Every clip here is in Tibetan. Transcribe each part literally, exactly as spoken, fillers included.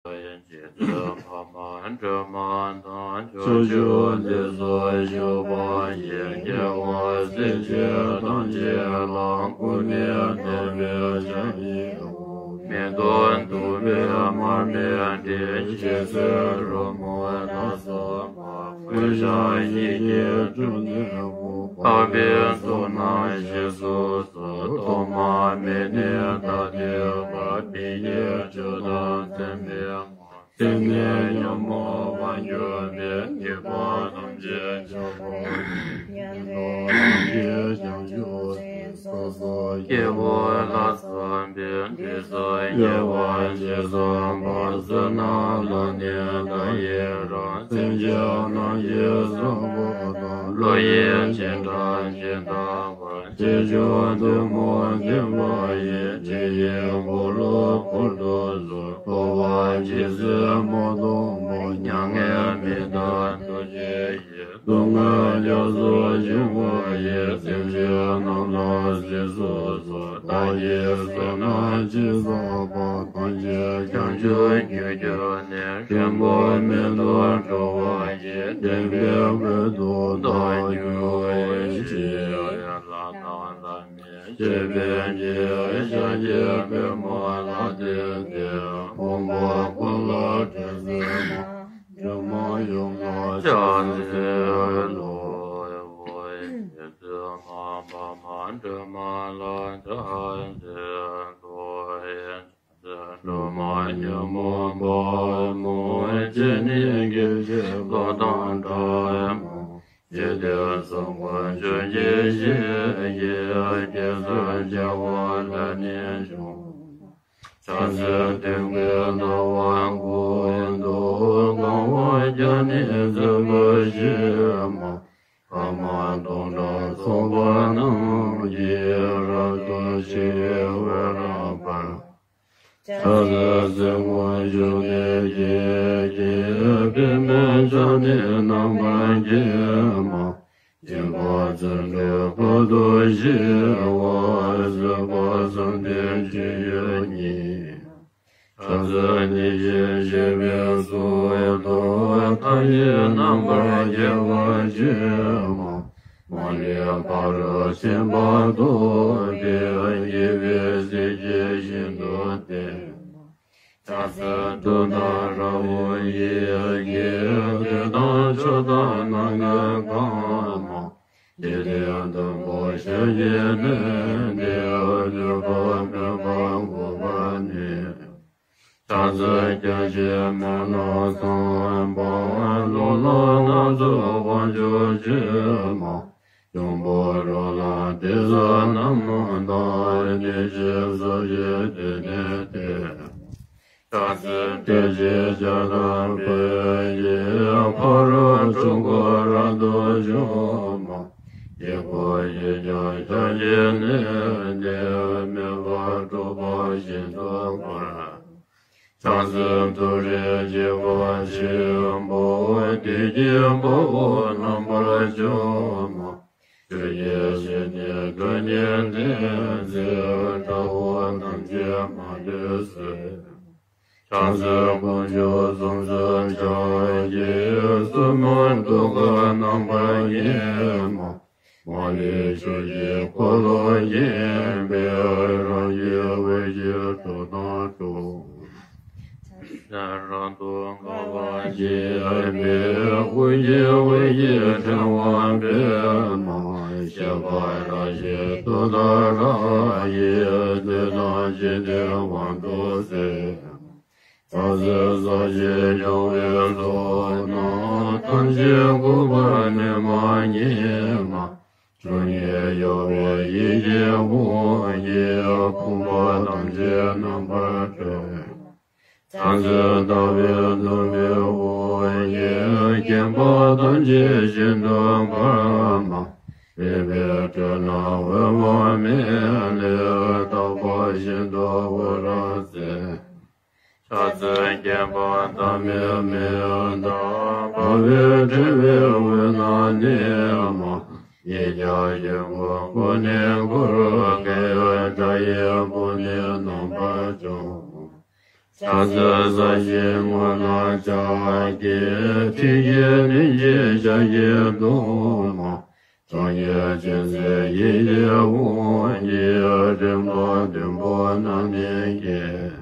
རྗེ་བཙུན་འཕགས་མ་སྒྲོལ་མ་དང་། ཕྱོགས་བཅུ་འདི་སོགས་བཞུགས་པ་ཡི། སྐྱེ་བོ་སེམས་ཅན་ཐམས་ཅད་ལ། ཀུན་ནས་བཟང་པོའི་ཕྱག་གཡས་འོག་མེ་ཏོག་བདུག་སྤོས་མར་མེ་དྲི། ཞལ་ཟས་རོལ་མོ་ལ་སོགས་པ། གོས་ཆེན་ཞལ་གྱི་དྲུང་ནས་དགོངས། འཕགས་པའི་ཚོགས་རྣམས་ཞེས་སུ་གསོལ། ཐོག་མ་མེད་ནས་ད་ལྟའི་བར། ཕ་གིའི་ཆོས་དང་མཚན་མའི་ངོ་། སེམས་ནི་ཉོན་མོངས་པར་གྱུར་པའི། ཉེས་པ་ཐམས་ཅད་སྦྱངས་པ་ཡི། ཉན་ཐོས་རྣམས་ཀྱི་བྱང་ཆུབ་སེམས། སོ་སོ་སྐྱེ་བོ་ལ་སོགས་པའི། དུས་གསུམ་དགེ་བ་ཇི་བསགས་པ། བསོད་ནམས་ལ་ནི་བདག་ཡི་རང་། སེམས་ཅན་རྣམས་ཀྱི་བསམ་པ་དང་། བློ་ཡི་བྱེ་བྲག་ཇི་ལྟ་བར། ཆེ་ཆུང་ཐུན་མོང་ལྡན་པ་ཡི། དེ་ཡི་འཁོར་ལོ་བསྐོར་དུ་གསོལ། འཁོར་བ་ཇི་སྲིད་མ་སྟོངས་བར། མྱ་ངན་མི་འདའ་ཐུགས་རྗེ་ཡིས། སྡུག་བསྔལ་རྒྱ་མཚོ་ཆེན་པོ་ཡི། སེམས་ཅན་རྣམས་ལ་གཟིགས་སུ་གསོལ། བདག་གིས་བསོད་ནམས་ཅི་བསགས་པ། ཐམས་ཅད་བྱང་ཆུབ་རྒྱུར་གྱུར་ནས། མགོན་པོ་མི་ལྡོག་འགྲོ་བ་ཡི། བདེན་པའི་དཔལ་དུ་བདག་གྱུར་ཅིག་ལྷ་དང་ལྷ་མིན་སྤྱོད་པའི་དགེ། ཤཱཀྱའི་བུ་མོ་ལ་བརྟེན་ཏེ། ཕུང་པོ་ཀུན་ལ་དྲི་ཟའི་མ། སྒྱུ་མ་ཡུམ་ལ་ཕྱག་འཚལ་ལོ། རྗེ་བཙུན་མ་འཕགས་མ་སྒྲོལ་མ་ལ་ཕྱག་འཚལ་ལོ། སྒྲོལ་མ་ཉོན་མོངས་པ་མོ། སྤྱན་ནི་སྐད་ཅིག་གློག་དང་འདྲ་མོ། འཇིག་རྟེན་གསུམ་མགོན་ཆུ་སྐྱེས་ཞལ་གྱི། སྐལ་བཟང་བྱེ་བ་ལ་ནི་འབྱུང་། ཕྱག་འཚལ་སྟོན་ཀའི་ཟླ་བ་དགུ་འདུ། གང་བ་བརྒྱ་ནི་མཛེས་པ་ཞིག་མ། སྐར་མ་སྟོང་ཕྲག་ཚོགས་པ་རྣམས་ཀྱིས། རབ་ཏུ་ཕྱེ་བའི་འོད་རབ་འབར། ཕྱག་འཚལ་སེར་སྔོ་བྱུང་གནས་ཀྱི་སྐྱེས། པདྨས་ཕྱག་ནི་རྣམ་པར་བརྒྱན་མ། སྦྱིན་པ་བརྩོན་འགྲུས་དཔག་ཏུ་ཞི་བ། བཟོད་པ་བསམ་གཏན་སྤྱོད་ཡུལ་ཉིད། ཕྱག་འཚལ་ཉེར་བཞི་ཞི་བའི་གཟུགས་སུ། མཐའ་ཡས་རྣམ་པར་རྒྱལ་བ་ཆེན་པོ། མ་ལུས་ཕ་རོལ་ཕྱིན་པ་ཐོབ་པའི། དགེ་བའི་གཟི་བརྗིད་ཤིན་ཏུ་བརྟན། ཕྱག་འཚལ་ཏུཏྟཱ་ར་ཧཱུྃ་ཡི་གེས། དུས་དང་ཕྱོགས་དང་སྣ་ལྔའི་ཁམས། འཇིག་རྟེན་བདུན་པོ་ཞལ་གྱིས་བསྣུན་ཏེ། ནུས་པ་མེད་པར་འགུགས་པར་ནུས། ཕྱག་འཚལ་བརྒྱ་བྱིན་མེ་ལྷ་ཚངས་པ། གློག་ལྷ་སྣ་ཚོགས་དབང་ཕྱུག་མཆོད་མ། འབྱུང་པོ་རོ་ལངས་དེ་ཚོ་རྣམས་དང་། བདེ་གཤེགས་ཚོགས་ཀྱིས་དུས་མཐའི་མཐའི། ཕྱག་འཚལ་ཏྲཊ་ཅེས་བྱ་དང་ཕཊ་ཀྱིས། ཕ་རོལ་འཁྲུལ་འཁོར་རབ་ཏུ་འཇོམས་མ། དཀྱིལ་འཁོར་ཡིད་འཇོམས་ཕྱག་གིས་མནན་ཏེ། མེ་འབར་དྲོ་པ་བཞིན་དུ་འབར། ཕྱག་འཚལ་ཏུ་རེ་འཇིགས་པ་ཆེན་པོ། བདུད་ཀྱི་དཔའ་བོ་རྣམ་པར་འཇོམས་མ། ཆུ་སྐྱེས་ཞལ་ནི་ཁྲོ་གཉེར་ལྡན་མཛད། དགྲ་བོ་ཐམས་ཅད་མ་ལུས་གསོད། ཕྱག་འཚལ་དཀོན་མཆོག་གསུམ་མཚོན་ཕྱག་རྒྱའི། སོར་མོས་ཐུགས་ཀར་རྣམ་པར་བརྒྱན་མ། མ་ལུས་ཆུ་སྐྱེས་འཁོར་ལོས་བརྒྱན་པའི། རང་བཞིན་འོད་ཀྱི་དྲི་དང་དྲུག་ཕྱག་རོལ་ཏུ་དགའ་བ་བརྗིད་པའི། དབུ་རྒྱན་འོད་ཀྱི་ཕྲེང་བ་སྤེལ་མ། ཞབས་པད་རལ་གྲི་ཏུཏྟཱ་ར་ཡིས། བདུད་དང་འཇིག་རྟེན་དབང་དུ་བསད། ཕྱག་འཚལ་ས་གཞི་སྦྱོང་བའི་ཚོགས་རྣམས། ཐམས་ཅད་འགུགས་པར་ནུས་པ་ཉིད་མ། ཆོས་ཉིད་གཡོ་བའི་ཡིད་ཀྱི་དབང་གིས། ཕོངས་པ་ཐམས་ཅད་རྣམ་པར་སྒྲོལ། ཕྱག་འཚལ་ཟླ་བའི་འཛུམ་པའི་དབང་གིས། བརྒྱན་པ་ཐམས་ཅད་ཤིན་ཏུ་འབར་མ། སྲིད་པའི་ཁྲོད་ན་འོད་དཔག་མེད་ལས། རྟག་པ་བཞིན་དུ་འོད་རབ་མཛད། ཕྱག་འཚལ་བརྒྱན་པ་བདག་མེད་མའི་བདག་འཕགས་པའི་ཕྲེང་བའི་དབུས་ན་གནས་མ། ཡིག་བརྒྱ་བཞི་པོ་ཀུན་ནས་བསྐོར། གང་ཡང་དགྲ་ཡི་དཔུང་ནི་རྣམ་པར་འཇོམས། ཕྱག་འཚལ་ས་གཞིའི་ངོས་ལ་ཕྱག་གི་ཐིག་གི་ནི་འཇིགས་བྱ་ཡི་གདུང་མ། ཕྱོགས་བརྒྱད་མཁྱེན་བརྩེ་ཡི་གེ་དབང་གིས། རིམ་པ་བདུན་པོ་རྣམ་སྨིན་གྱིས།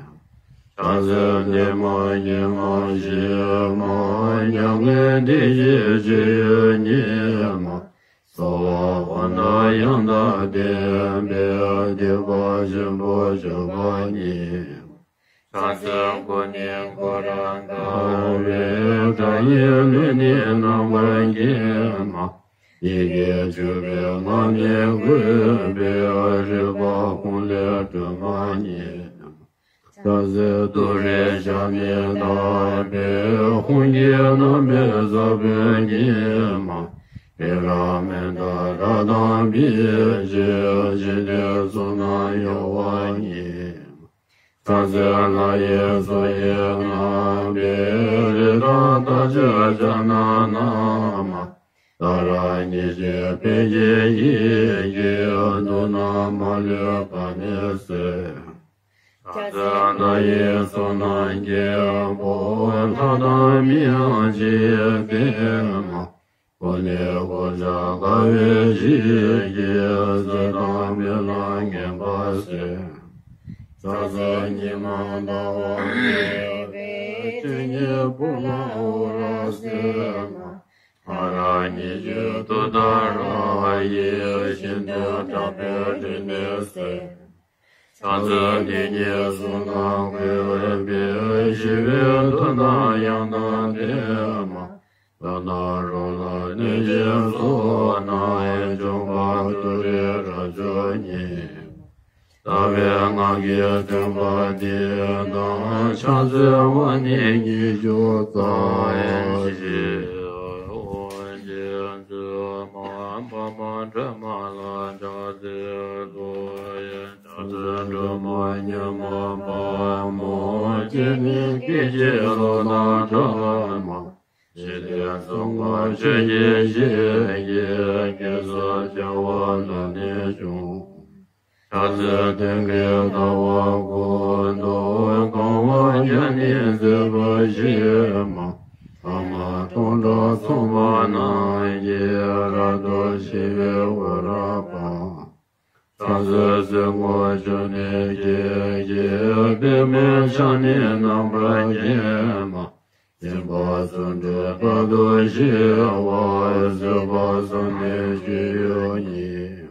ཕྱག་འཚལ་བདེ་མ་དགེ་མ་ཞི་མ། མྱ་ངན་འདས་ཞི་སྤྱོད་ཡུལ་ཉིད་མ། རྩ་བ་འཁོར་དང་ཡང་དག་ལྡན་པའི། སྡིག་པ་ཆེན་པོ་སྤྱོད་པ་ཉིད། ཕྱག་འཚལ་སྐུ་ནི་འཁོར་དང་འདྲ་བའི། དགྲ་ཡི་ལུས་ནི་རྣམ་པར་བརྒྱན་མ། ཡི་གེ་བཅུ་པའི་ངག་ནི་བཀོད་པའི། རིག་པ་ཧཱུྃ་ལས་སྒྲོལ་མ་ཉིད། ཕྱག་འཚལ་ཏུ་རེའི་ཞབས་ནི་བརྡབས་པའི། ཧཱུྃ་གི་རྣམ་པའི་ས་བོན་གྱིས་མ། བི་ར་མནྡ་རཀྟ་ཕྱིས་ཤིང་། འཇིག་རྟེན་གསུམ་རྣམས་གཡོ་བ་ཉིད། ཕྱག་འཚལ་ལྷ་ཡི་སོ་ཡི་རྣམ་པའི། རི་དྭགས་རྟགས་བཅུ་ཕྱག་ན་བསྣམས་མ། ཏཱ་ར་གཉིས་བརྗོད་ཕཊ་ཀྱི་ཡི་གེས། དུག་རྣམས་མ་ལུས་པ་ནི་སེལ། ཕྱག་འཚལ་ལྷ་ཡི་ཚོགས་རྣམས་རྒྱལ་པོ། ལྷ་དང་མིའི་དབྱངས་ཀྱིས་བསྟིམ་མ། ཀུན་ནས་གོ་ཆ་དགའ་བའི་ཡིད་ཀྱིས། བསོད་དང་སྨོན་ལམ་ངན་པ་སེལ། ཕྱག་འཚལ་ཉི་མ་ཟླ་བ་མེད་པའི། སྤྱན་གཉིས་པུ་ལ་ཨུ་ར་སེ་མ། ཧ་ར་གཉིས་བརྗོད་ཏུཏྟཱ་ར་ཡིས། ཤིན་ཏུ་དྲག་པོའི་དྲི་ནི་སེལ། ཕྱག་འཚལ་དེ་ཉིད་གསུམ་རྣམས་བཀོད་པའི། ཞི་བའི་མཐུ་དང་ཡང་དག་ལྡན་མ། མདོར་ན་རོ་ལངས་གནོད་སྦྱིན་ཚོགས་རྣམས། འཇོམས་པ་ཏུ་རེའི་རབ་མཆོག་ཉིད། ལྟ་བའི་སྔགས་ཀྱི་ཐེག་པ་འདི་དང་། ཕྱག་འཚལ་བ་ནི་ཉིས་བརྒྱ་རྩ་བཞི། ཨོ་རྒྱན་ཙོ་མ་འཕགས་མ་སྒྲོལ་མ་ལ་ཕྱག་འཚལ་ལོ། ཕྱག་འཚལ་སྒྲོལ་མ་མྱུར་མ་དཔའ་མོ། སྤྱན་ནི་སྐད་ཅིག་གློག་དང་འདྲ་མ། འཇིག་རྟེན་གསུམ་མགོན་ཆུ་སྐྱེས་ཞལ་གྱི། སྐྱེད་ཚལ་བྱེ་བ་ལ་ནི་བྱུང་། ཕྱག་འཚལ་སྟེང་གི་ཟླ་བ་ཀུན་ཏུ། གང་བ་བརྒྱ་ནི་མཛེས་པར་བཞད་མ། ལྷག་མ་སྟོང་ཕྲག་མཚུངས་པ་རྣམས་ཀྱིས། རབ་ཏུ་ཕྱེ་བའི་འོད་རབ་འབར། ཕྱག་འཚལ་སེར་སྔོ་ཆུ་ནས་སྐྱེས་ཀྱི། པདྨས་ཕྱག་ནི་རྣམ་པར་བརྒྱན་མ། སྲིད་པ་གསུམ་འཁྲུགས་རྟག་ཏུ་ཞི་བ། བཟོད་པ་བསམ་གཏན་སྤྱོད་ཡུལ་ཉིད།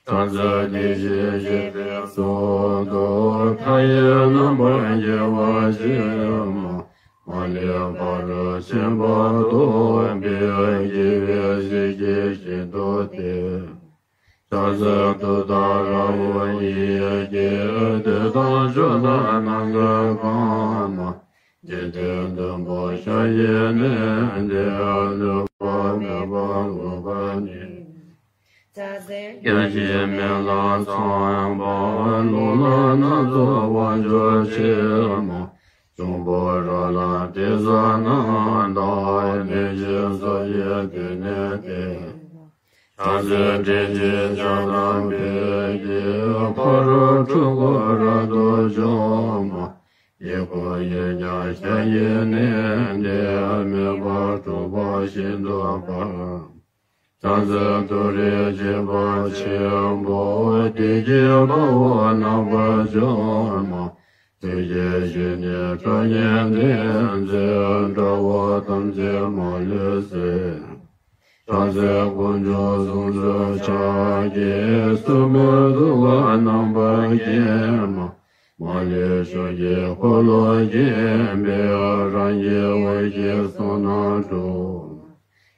ཕྱག་འཚལ་བདེ་གཤེགས་ཞི་ཁྲོའི་གཟུགས་སུ། མཐའ་ཡས་རྣམ་པར་རྒྱལ་བ་ཆེན་མ། མ་ལུས་ཕ་རོལ་ཕྱིན་པ་ཐོབ་པའི། རྒྱལ་བའི་སྲས་ཀྱིས་ཤིན་ཏུ་བསྟེན། ཕྱག་འཚལ་ཏུཏྟཱ་ར་ཧཱུྃ་ཡི་གེས། འདོད་དང་ཕྱོགས་དང་ནམ་མཁའ་གང་མ། འཇིག་རྟེན་བདུན་པོ་ཞལ་བཞེས་ནས། ལུས་པ་མེད་པར་འགུགས་པ་ཉིད། བརྒྱ་བྱིན་མེ་ལྷ་ཚངས་པ། རླུང་ལྷ་སྣ་ཚོགས་དབང་ཕྱུག་ཆེན་མ། འབྱུང་པོ་རོ་ལངས་དྲི་ཟ་རྣམས་དང་། གནོད་སྦྱིན་ཚོགས་ཀྱིས་མདུན་ནས་བསྟེན། ཕྱག་འཚལ་ཏྲཊ་ཅེས་བྱ་དམ་པའི་གི། ཕ་རོལ་འཁྲུལ་འཁོར་རབ་ཏུ་འཇོམས་མ། ཡི་དྭགས་ཡིས་ཀྱང་ཞལ་བཞེས་ནས། དེ་མེད་པར་སྒྲུབ་པ་ཤིན་ཏུ་དཔའ། ཕྱག་འཚལ་ཏུ་རེའི་སྤྱན་དཔའ་ཆེན་པོ། བདུད་ཀྱི་དཔའ་བོ་རྣམ་པར་འཇོམས་མ། ཐུགས་རྗེའི་གཞུ་ནི་ཁྲོ་གཉེར་ལྡན་མཛད། དགྲ་བོ་ཐམས་ཅད་མ་ལུས་གསད། ཕྱག་འཚལ་དཀོན་མཆོག་གསུམ་མཚོན་ཕྱག་རྒྱའི། སྲུང་མའི་ཐུགས་ཀར་རྣམ་པར་བརྒྱན་མ། མ་ལུས་ཕྱོགས་ཀྱི་འཁོར་ལོས་བརྒྱན་པའི། རང་བཞིན་འོད་ཀྱི་གསུང་རྣམས་སྒྲོགས།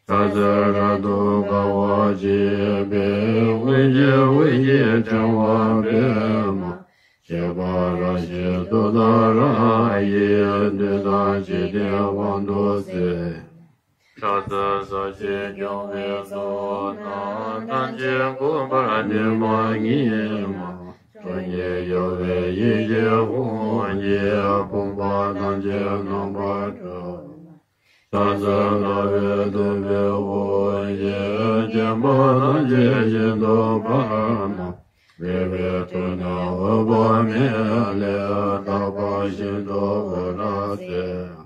ཕྱག་འཚལ་རབ་ཏུ་དགའ་བ་བརྗིད་པའི། དབུས་ཀྱི་དབུས་ཀྱི་ཕྲེང་བ་སྤེལ་མ། གཤེགས་པ་རབ་ཞི་ཏུཏྟཱ་ར་ཡིས། བདུད་དང་འཇིག་རྟེན་དབང་དུ་བསལ། ཕྱག་འཚལ་ས་གཞི་སྐྱོང་བའི་ཚོགས་རྣམས། ཐམས་ཅད་འགུགས་པར་ནུས་པ་ཉིད་མ། ཁྲོ་གཉེར་གཡོ་བའི་ཡེ་ཤེས་དབང་གིས། ཕོངས་པ་ཐམས་ཅད་རྣམ་པར་སྒྲོལ། ཕྱག་འཚལ་ལྷ་བས་བཏུད་པའི་དབང་གིས། བརྒྱན་པ་ཐམས་ཅད་ཤིན་ཏུ་འཕགས་མ། རེག་པའི་དུས་ན་འོད་དཔག་མེད་ལས། དག་པ་ཤིན་ཏུ་འོད་རབ་གསལ།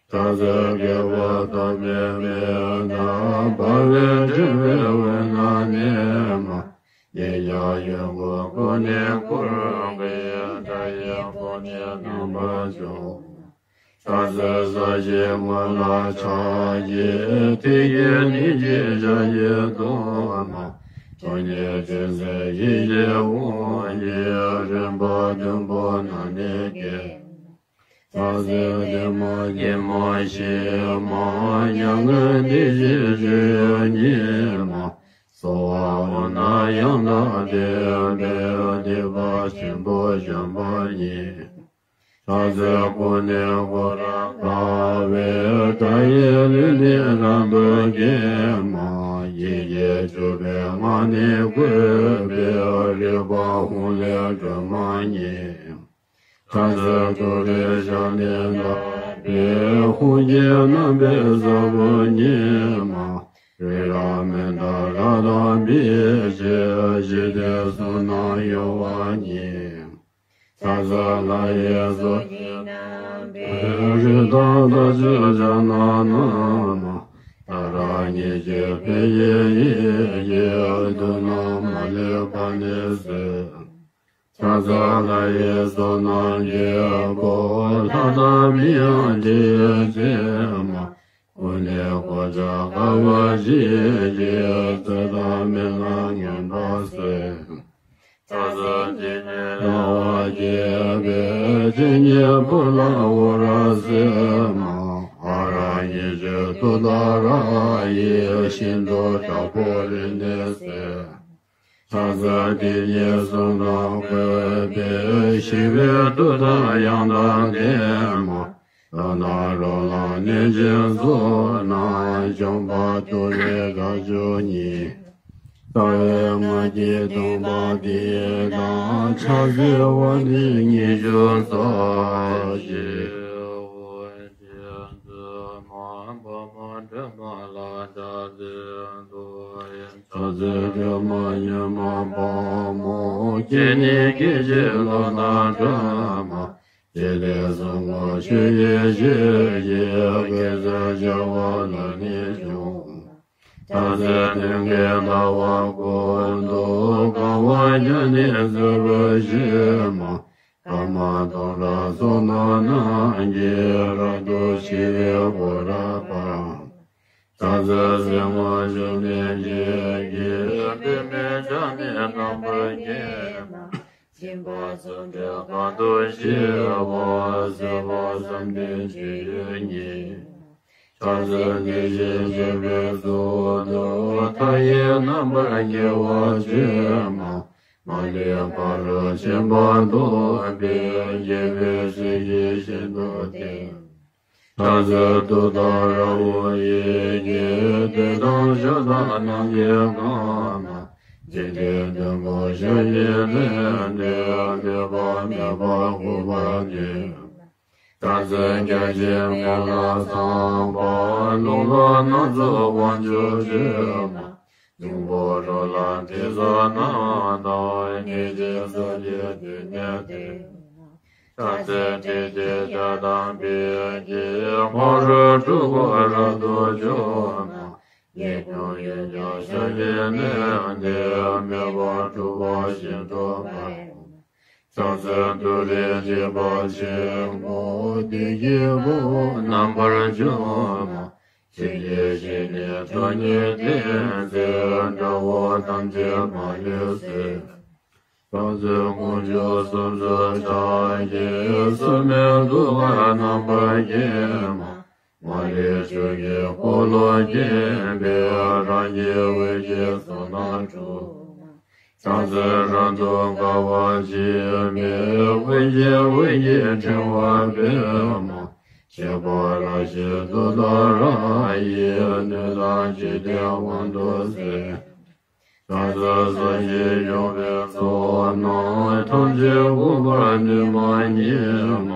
ཕྱག་འཚལ་བསྐལ་པ་ཐོག་མེད་པའི། ནམ་མཁའ་འཕགས་པའི་སྤྲིན་པའི་དབུས་ན་གནས་མ། ཉིད་ཀྱང་ཡོན་ཀུན་ཀུན་ནས་བསྐོར་བའི། ལྷ་ཡི་གོ་འཕང་རྣམ་པར་འཇོམས། ཕྱག་འཚལ་ས་གཞིའི་ངོས་ལ་ཕྱག་བགྱི། ཐིག་གིས་ནི་བགྱིས་ཕྱག་རྒྱའི་གཏོར་མ། ཐུགས་ཉིད་ཅན་མཛད་ཡིད་ཀྱི་དབང་གིས། རིམ་པ་བདུན་པོ་རྣམས་ནི་བསྐྱེད། ཕྱག་འཚལ་བདེ་མ་སྐྱེད་མ་ཞི་མ། མྱ་ངན་འདས་ཞི་སྤྱོད་ཡུལ་ཉིད་མ། གསོལ་བ་འོ་ན་ཡང་དག་ལྡན་པའི། སྡིག་པ་ཆེན་པོ་བཤགས་པ་ཉིད། ཕྱག་འཚལ་ཀུན་ནས་བསྐོར་དགའ་བའི། དགྲ་ཡི་ལུས་ནི་རབ་ཏུ་བསྐྱེད་མ། ཡིད་ཀྱིས་སྤྱོད་པའི་སྔགས་ནི་བཀོད་པའི། རིག་པ་ཧཱུྃ་ལས་སྒྲོན་མ་ཉིད། ཕྱག་འཚལ་ཏུ་རེའི་ཞབས་ནི་བརྡབས་པའི། ཧཱུྃ་གི་རྣམ་པའི་ས་བོན་ཉིད་མ། རི་རབ་མནྡ་ར་དང་འབིགས་བྱེད། ཞི་བདེའི་གཟུགས་རྣམས་གཡོ་བ་ཉིད། ཕྱག་འཚལ་ལྷ་ཡི་སོ་སྐྱེས་རྣམ་པའི། རིགས་དང་ལྷ་ཆོས་སྐྱབས་གནས་རྣམས་མ། མཐར་གཉིས་ཀྱི་ཕན་ཡོན་ཡིད་ཀྱི། དུག་རྣམས་མ་ལུས་པ་ནི་སེལ། ཕྱག་འཚལ་ལྷ་ཡི་ཚོགས་རྣམས་ཀྱི་སྒོ། ལྷ་དང་མི་ཡང་འདྲིས་ཆེན་མ། ཀུན་ནས་གོ་ཆ་དགའ་བ་བཞི་ཡི། ཚེ་དང་རྨི་ལམ་ངན་པ་སེལ། ཕྱག་འཚལ་དེ་ཉིད་རང་དབང་རྒྱས་པའི། སྤྱན་གཉིས་པུ་ལ་འོད་རབ་གསལ་མ། ཧ་ར་གཉིས་བརྗོད་ཏུཏྟཱ་ར་ཡིས། ཤིན་ཏུ་དྲག་པོ་རིམས་ནད་སེལ། ཕྱག་འཚལ་དེ་ཉིད་གསུང་དང་བཀོད་པའི། ཞི་བའི་མཐུ་དང་ཡང་དག་ལྡན་མ། རོ་ནག་རོ་ལངས་གནོད་སྦྱིན་ཚོགས་རྣམས། འཇོམས་པ་ཏུ་རེའི་དགྲ་བཅོམ་ཉིད། རྩ་བའི་སྔགས་ཀྱི་སྡོམ་པ་འདི་དང་། ཕྱག་འཚལ་བ་འདི་ཉི་ཤུ་རྩ་བཞི། ཕྱག་འཚལ་སྒྲོལ་མ་ཉི་མ་དཔའ་མོ། སྐྱེ་གནས་སྐད་ཅིག་ལོ་ཟླ་སྒྲོན་མ། བྱེད་ལས་གསུམ་པོ་ཆོས་ཀྱི་ཕྱིར་གྱིས། དགེ་ཚུལ་བྱ་བ་ལ་ནི་འབྱུང་། ཕྱག་འཚལ་མཐིང་གི་ཟླ་བ་ཀུན་ཏུ། དགའ་བ་བརྒྱ་ནི་སྩོལ་བར་བྱེད་མ། ཀརྨ་དང་ལྷ་ཚོགས་རྣམས་ཀྱིས། རབ་ཏུ་ཞི་བའི་འོད་རབ་འབར། ཕྱག་འཚལ་སེར་སྔོ་ཆུ་ནས་སྐྱེས་ཀྱི། པདྨས་ཕྱག་ནི་རྣམ་པར་བརྒྱན་མ། སྦྱིན་པ་རྫོགས་བྲལ་དཀའ་ཐུབ་ཞི་བ། བཟོད་པ་བསམ་གཏན་སྤྱོད་ཡུལ་ཉིད། ཕྱག་འཚལ་དེ་བཞིན་གཤེགས་པའི་གཙུག་ཏོར། མཐའ་ཡས་རྣམ་པར་རྒྱལ་བ་སྤྱོད་མ། མ་ལུས་ཕ་རོལ་ཕྱིན་པ་ཐོབ་པའི། རྒྱལ་བའི་སྲས་ཀྱིས་ཤིན་ཏུ་བསྟེན། ཕྱག་འཚལ་ཏུཏྟཱ་ར་ཧཱུྃ་ཡི་གེ། བདུད་དང་ཕྱོགས་དང་ནམ་མཁའི་ཁམས་མ། འཇིག་རྟེན་བདུན་པོ་ཞབས་ཀྱིས་མནན་ཏེ། སྨོད་པ་མེད་པར་འགུགས་པར་ནུས། ཕྱག་འཚལ་བརྒྱ་བྱིན་མེ་ལྷ་ཚངས་པ། རླུང་ལྷ་སྣ་ཚོགས་དབང་ཕྱུག་སྤྱོད་མ། འབྱུང་པོ་རོ་ལངས་དྲི་ཟ་རྣམས་དང་། ཉེས་ཅན་ཚོགས་ཀྱིས་མདུན་ནས་བསྟོད། ཕྱག་འཚལ་ཏྲཊ་ཅེས་བྱ་དང་བགེགས་ཀྱིས། ཕ་རོལ་འཁྲུལ་འཁོར་རབ་ཏུ་འཇོམས་མ། ངེས་འབྱུང་ཡུལ་ཀྱང་ཞབས་ཀྱིས་མནན་ཏེ། སྨོད་པ་འཁྲུལ་པ་ཞི་ཁྲོ་འབར། ཕྱག་འཚལ་ཏུ་རེའི་ཐེག་པ་ཆེན་པོ། བདུད་ཀྱི་དཔའ་བོ་རྣམ་པར་འཇོམས་མ། ཆོས་ཀྱི་ཞིང་ནས་ཁྲོ་གཉེར་འཐེན་མཛད། དགྲ་བོ་ཐམས་ཅད་མ་ལུས་གསོད། ཕྱག་འཚལ་དཀོན་མཆོག་གསུམ་མཚོན་ཕྱག་རྒྱའི། སྲུང་མའི་ཐུགས་ཀར་རྣམ་པར་བརྒྱན་མ། མ་ལུས་ཕྱོགས་ཀྱི་འཁོར་ལོས་བརྒྱན་པའི། རང་བཞིན་དབུས་ཀྱི་གཙུག་ན་འཁྲུངས། ཕྱག་འཚལ་རབ་ཏུ་དགའ་བ་ཆེན་པོས། དབུ་རྒྱན་དབུས་ཀྱི་ཕྲེང་བ་སྤེལ་མ། གཤེགས་པ་རབ་ཞི་ཏུཏྟཱ་ར་ཡིས། སྣོད་དང་བཅུད་དེ་དབང་དུ་གསལ། ཕྱག་འཚལ་ས་གཞིར་བྱུང་བའི་ཚོགས་རྣམས། ཐམས་ཅད་འགུགས་པར་ནུས་པ་ཉིད་མ།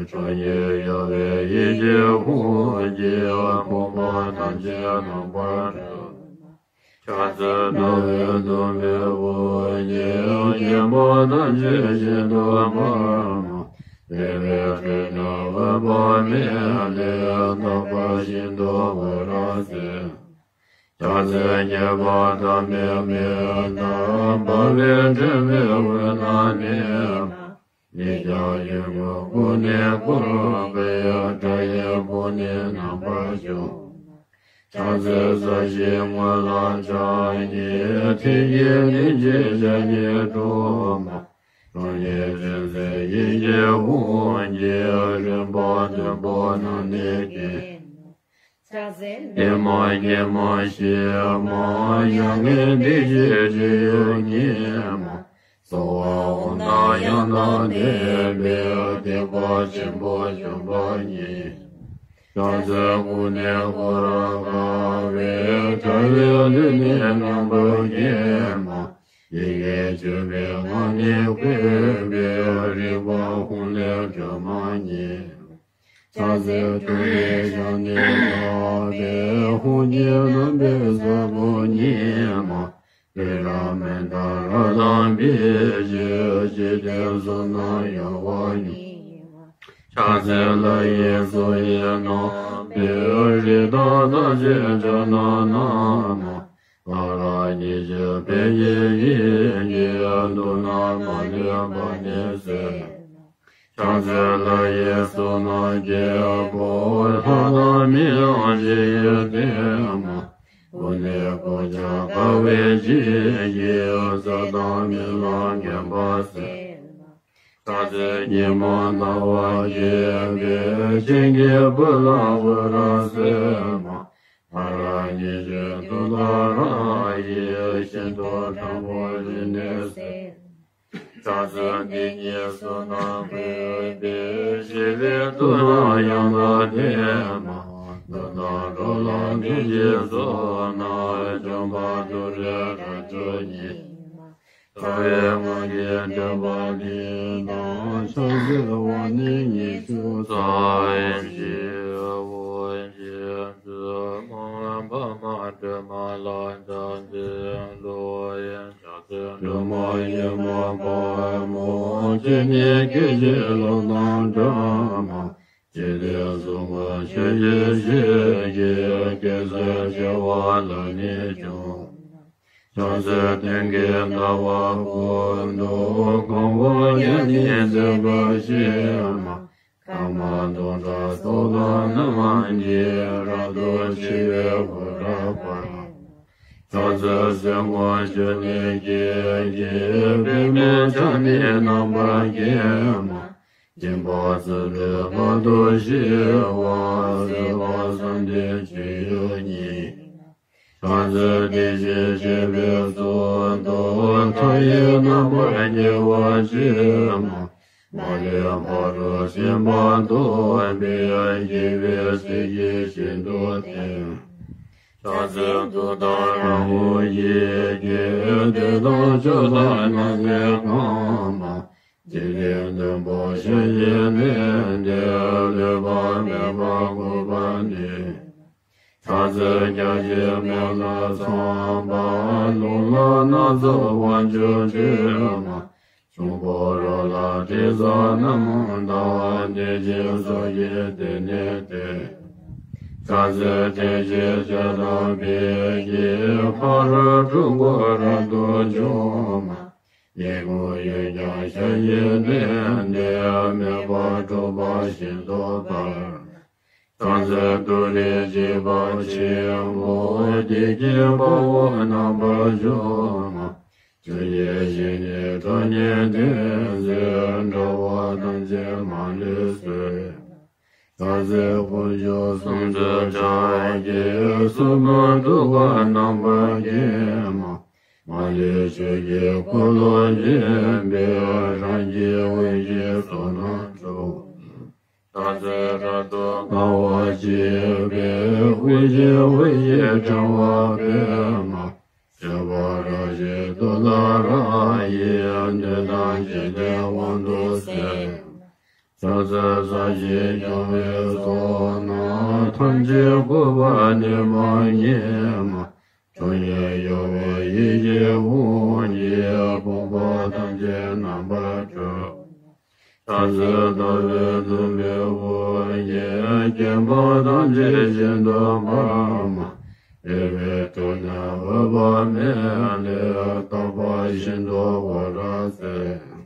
ཁྲོ་གཉེར་གཡོ་བའི་ཡིད་ཀྱི་ཧཱུྃ་གིས། ཕོངས་པ་ཐམས་ཅད་རྣམ་པར་སྒྲོལ། ཕྱག་འཚལ་ཟླ་བའི་བདུད་བཞི་པོ་ཡི། སྐྱེ་འཕགས་ཐམས་ཅད་ཤིན་ཏུ་དམར་མོ། བདེ་བའི་ཁྲོད་ན་འོད་དཔག་མེད་ལས། རྟག་པར་ཤིན་ཏུ་འོད་རབ་གསལ། ཕྱག་འཚལ་ཉེས་པ་ཐ་མལ་མེ་ལྟར། འབར་བའི་དྲི་མེད་འོད་ལ་གནས། ཉིད་ཀྱང་ཡུལ་ཀུན་ཀུན་ནས་བསྐོར་བའི། དགྲ་ཡི་དཔུང་ནི་རྣམ་པར་འཇོམས། ཕྱག་འཚལ་ས་གཞིའི་ངོས་ལ་ཕྱག་གཉིས། ཐིག་གི་གདན་གྱི་ཞལ་ནི་སྒྲོལ་མ། ཁྲོ་གཉེར་ཅན་མཛད་ཡི་གེ་ཧཱུྃ་གིས། རིམ་པ་བདུན་པོ་རྣམས་ནི་བརྒྱན། ཕྱག་འཚལ་བདེ་མ་དགེ་མ་ཞི་མ། མྱ་ངན་འདས་ཞི་སྤྱི་ཡི་ཉིད་མ། གསོལ་བ་འོ་ན་ཡང་དག་ལྡན་པའི། སྡིག་པ་ཆེན་པོ་འཇོམས་པ་ཉིད། ཕྱག་འཚལ་ཀུན་ནས་བསྐོར་དཀའ་བའི། དགྲ་ཡི་ལུས་ནི་རྣམ་པར་བརྒྱན་མ། ཡི་གེ་བཅུ་པའི་ངག་ནི་བཀོད་པའི། རིག་པ་ཧཱུྃ་ལས་སྒྲོལ་མ་ཉིད། ཕྱག་འཚལ་ཏུ་རེའི་ཞབས་ནི་བརྡབས་པའི། ཧཱུྃ་གི་རྣམ་པའི་ས་བོན་ཉིད་མ། སྤོས་ར་མནྡ་ར་དང་འབིགས་བྱེད། འཇིག་རྟེན་གསུམ་རྣམས་གཡོ་བ་ཉིད་མ། ཕྱག་འཚལ་ལྷ་ཡི་གཙུག་གི་རྣམ་པའི། རིགས་བདག་ཐམས་ཅད་ཕྱག་ན་བསྣམས་མ། ང་རང་ཉིད་ཀྱི་ཕ་གི་ཡིད་ཀྱི། དུག་རྣམས་མ་ལུས་པ་ནི་སེལ། ཕྱག་འཚལ་ལྷ་ཡི་གཙུག་ན་རྒྱལ་པོ། ལྷ་དང་མི་ཡང་ཇི་ཡིས་བསྟེན་མ། ཀུན་ནས་གོ་ཆ་དགའ་བའི་བརྗིད་ཀྱིས། ས་དང་རྨི་ལམ་མཁྱེན་པ་གསལ། ཕྱག་འཚལ་ཉི་མ་ཟླ་བ་རྒྱས་པའི། སྤྱན་གྱི་སྤུ་ལ་འོད་རབ་གསལ་མ། ང་རང་ཉིད་ཀྱི་དུག་དང་ར་ཡིས། ཤིན་ཏུ་ཕྲ་མོ་ཇི་སྙེད་གསལ། ཕྱག་འཚལ་སྡེ་གཉིས་གསུམ་རྣམས་བཀོད་པའི། ཞི་བའི་མཐུ་རྣམས་ཡང་དག་ལྡན་མ། འདུལ་དང་སྒྲོལ་ལ་ཕན་ཕྱིར་བརྩོན་ན། འཇོམས་པ་ཏུ་རེ་རབ་མཆོག་ཉིད། རྩ་བའི་སྔགས་ཀྱི་འགྲེལ་པ་འདི་དང་། ཕྱག་འཚལ་བ་ནི་ཉི་ཤུ་རྩ་བཞི། འོག་གི་ཚུལ་མ་འཕགས་མ་སྒྲོལ་མ་ལ་ཕྱག་འཚལ་ལོ། ཕྱག་འཚལ་སྒྲོལ་མ་ཡེ་མ་དཔའ་མོ། སྤྱན་ནི་སྐད་ཅིག་གློག་དང་འདྲ་མ། འཇིག་རྟེན་གསུམ་མགོན་ཆུ་སྐྱེས་ཞལ་གྱི། སྐྱེད་ཚལ་བྱེ་བ་ལ་ནི་འབྱུང་། ཕྱག་འཚལ་སྟེང་གི་ཟླ་བ་ཀུན་ཏུ། གང་བ་བརྒྱ་ནི་མཛེས་པར་བྱེད་མ། སྐར་མ་སྟོང་ཕྲག་སོགས་དང་རྣམས་ཀྱིས། རབ་ཏུ་ཕྱེ་བའི་གོ་འདྲ་བར། ཕྱག་འཚལ་སེར་སྔོ་ཆུ་ནས་སྐྱེས་ཀྱི། པདྨས་ཕྱག་ནི་རྣམ་པར་བརྒྱན་མ། སྦྱིན་པ་སྩོལ་བའི་བར་དུ་གཤེགས་པ། བཟོད་པ་བསམ་གཏན་སྤྱོད་ཡུལ་ཉིད། ཕྱག་འཚལ་བདེ་གཤེགས་ཞི་བའི་གཙུག་ཏུ། མཐའ་ཡས་རྣམ་པར་རྒྱལ་བར་བྱེད་མ། མ་ལུས་ཕ་རོལ་ཕྱིན་པ་ཐོབ་པའི། རྒྱལ་བའི་སྲས་ཀྱིས་ཤིན་ཏུ་བསྟེན། ཕྱག་འཚལ་ཏུཏྟཱ་ར་ཧུ་ཡི་གེས། བདུད་དང་ཆོས་དང་ནགས་ཚལ་གང་མ། འཇིག་རྟེན་བདུན་པོ་ཞི་ཞིང་གནས་ཏེ། ལུས་པ་མེད་པར་འགུགས་པ་ནི། ཕྱག་འཚལ་བརྒྱ་བྱིན་མེ་ལྷ་ཚངས་པ། རླུང་ལྷ་ནགས་ཚལ་དབང་ཕྱུག་ཁྲོས་མ། འབྱུང་པོ་རོ་ལངས་དྲི་ཟ་རྣམས་དང་། གནོད་སྦྱིན་ཚོགས་ཀྱིས་དེར་གནས་ཏེ། ཕྱག་འཚལ་ཐེག་ཆེན་ཞལ་དང་ཕྱག་རྒྱའི། ཕ་རོལ་འཁྲུལ་འཁོར་རབ་ཏུ་འཇོམས་མ། ཉེས་ཀུན་གཡོས་ཀྱང་ཞལ་གྱིས་བསྟན་ཏེ། དམན་པ་འཁྲུལ་པ་ཤིན་ཏུ་སྤར། ཕྱག་འཚལ་ཏུ་རེ་འཇིགས་པ་ཆེན་པོ། བདེ་སྐྱིད་དཔའ་བོ་རྣམ་པར་འཇོམས་མ། ཆོས་ཀྱི་ཞིང་ནས་ཁྲོ་གཉེར་ལྡན་མཛད། དགྲ་བོ་ཐམས་ཅད་མ་ལུས་གསོད། ཕྱག་འཚལ་དཀོན་མཆོག་གསུམ་མཛད་ཕྱག་རྒྱའི། སྲུང་མ་ཐུབ་པ་རྣམ་པར་བརྒྱན་མ། མ་ལུས་ཆོས་ཀྱི་འཁོར་ལོ་བརྒྱན་པའི། རང་བཞིན་དབུས་ཀྱི་ཚོགས་རྣམས་འཇོམས། ཕྱག་འཚལ་རབ་ཏུ་དགའ་བ་བརྗིད་པའི། དབུས་ཀྱི་དབུ་ཞྭའི་ཕྲེང་བ་སྤེལ་མ། སྤྱོད་པ་རབ་བཞིའི་ཏུཏྟཱ་ར་ཡིས། བདུད་དང་འཇིག་རྟེན་དབང་དུ་གསོལ། ཕྱག་འཚལ་ས་གཞིའི་སྐྱོང་བའི་ཚོགས་རྣམས། ཐམས་ཅད་བཀུག་པ་ནི་མ་ཉིད་མ། སྟོང་ཉིད་གཡོ་བའི་ཡིད་ཀྱི་དབང་གིས། ཕོངས་པ་ཐམས་ཅད་རྣམ་པར་སྒྲོལ། ཕྱག་འཚལ་ཟླ་བའི་བདུད་པའི་དབང་གིས། སྐྱེ་འཕགས་ཐམས་ཅད་ཤིན་ཏུ་དཔའ་མོ། སྲིད་པའི་དྲུང་ནས་འོད་དཔག་མེད་ལས། རྟག་པར་ཤིན་ཏུ་འོད་རབ་གསལ།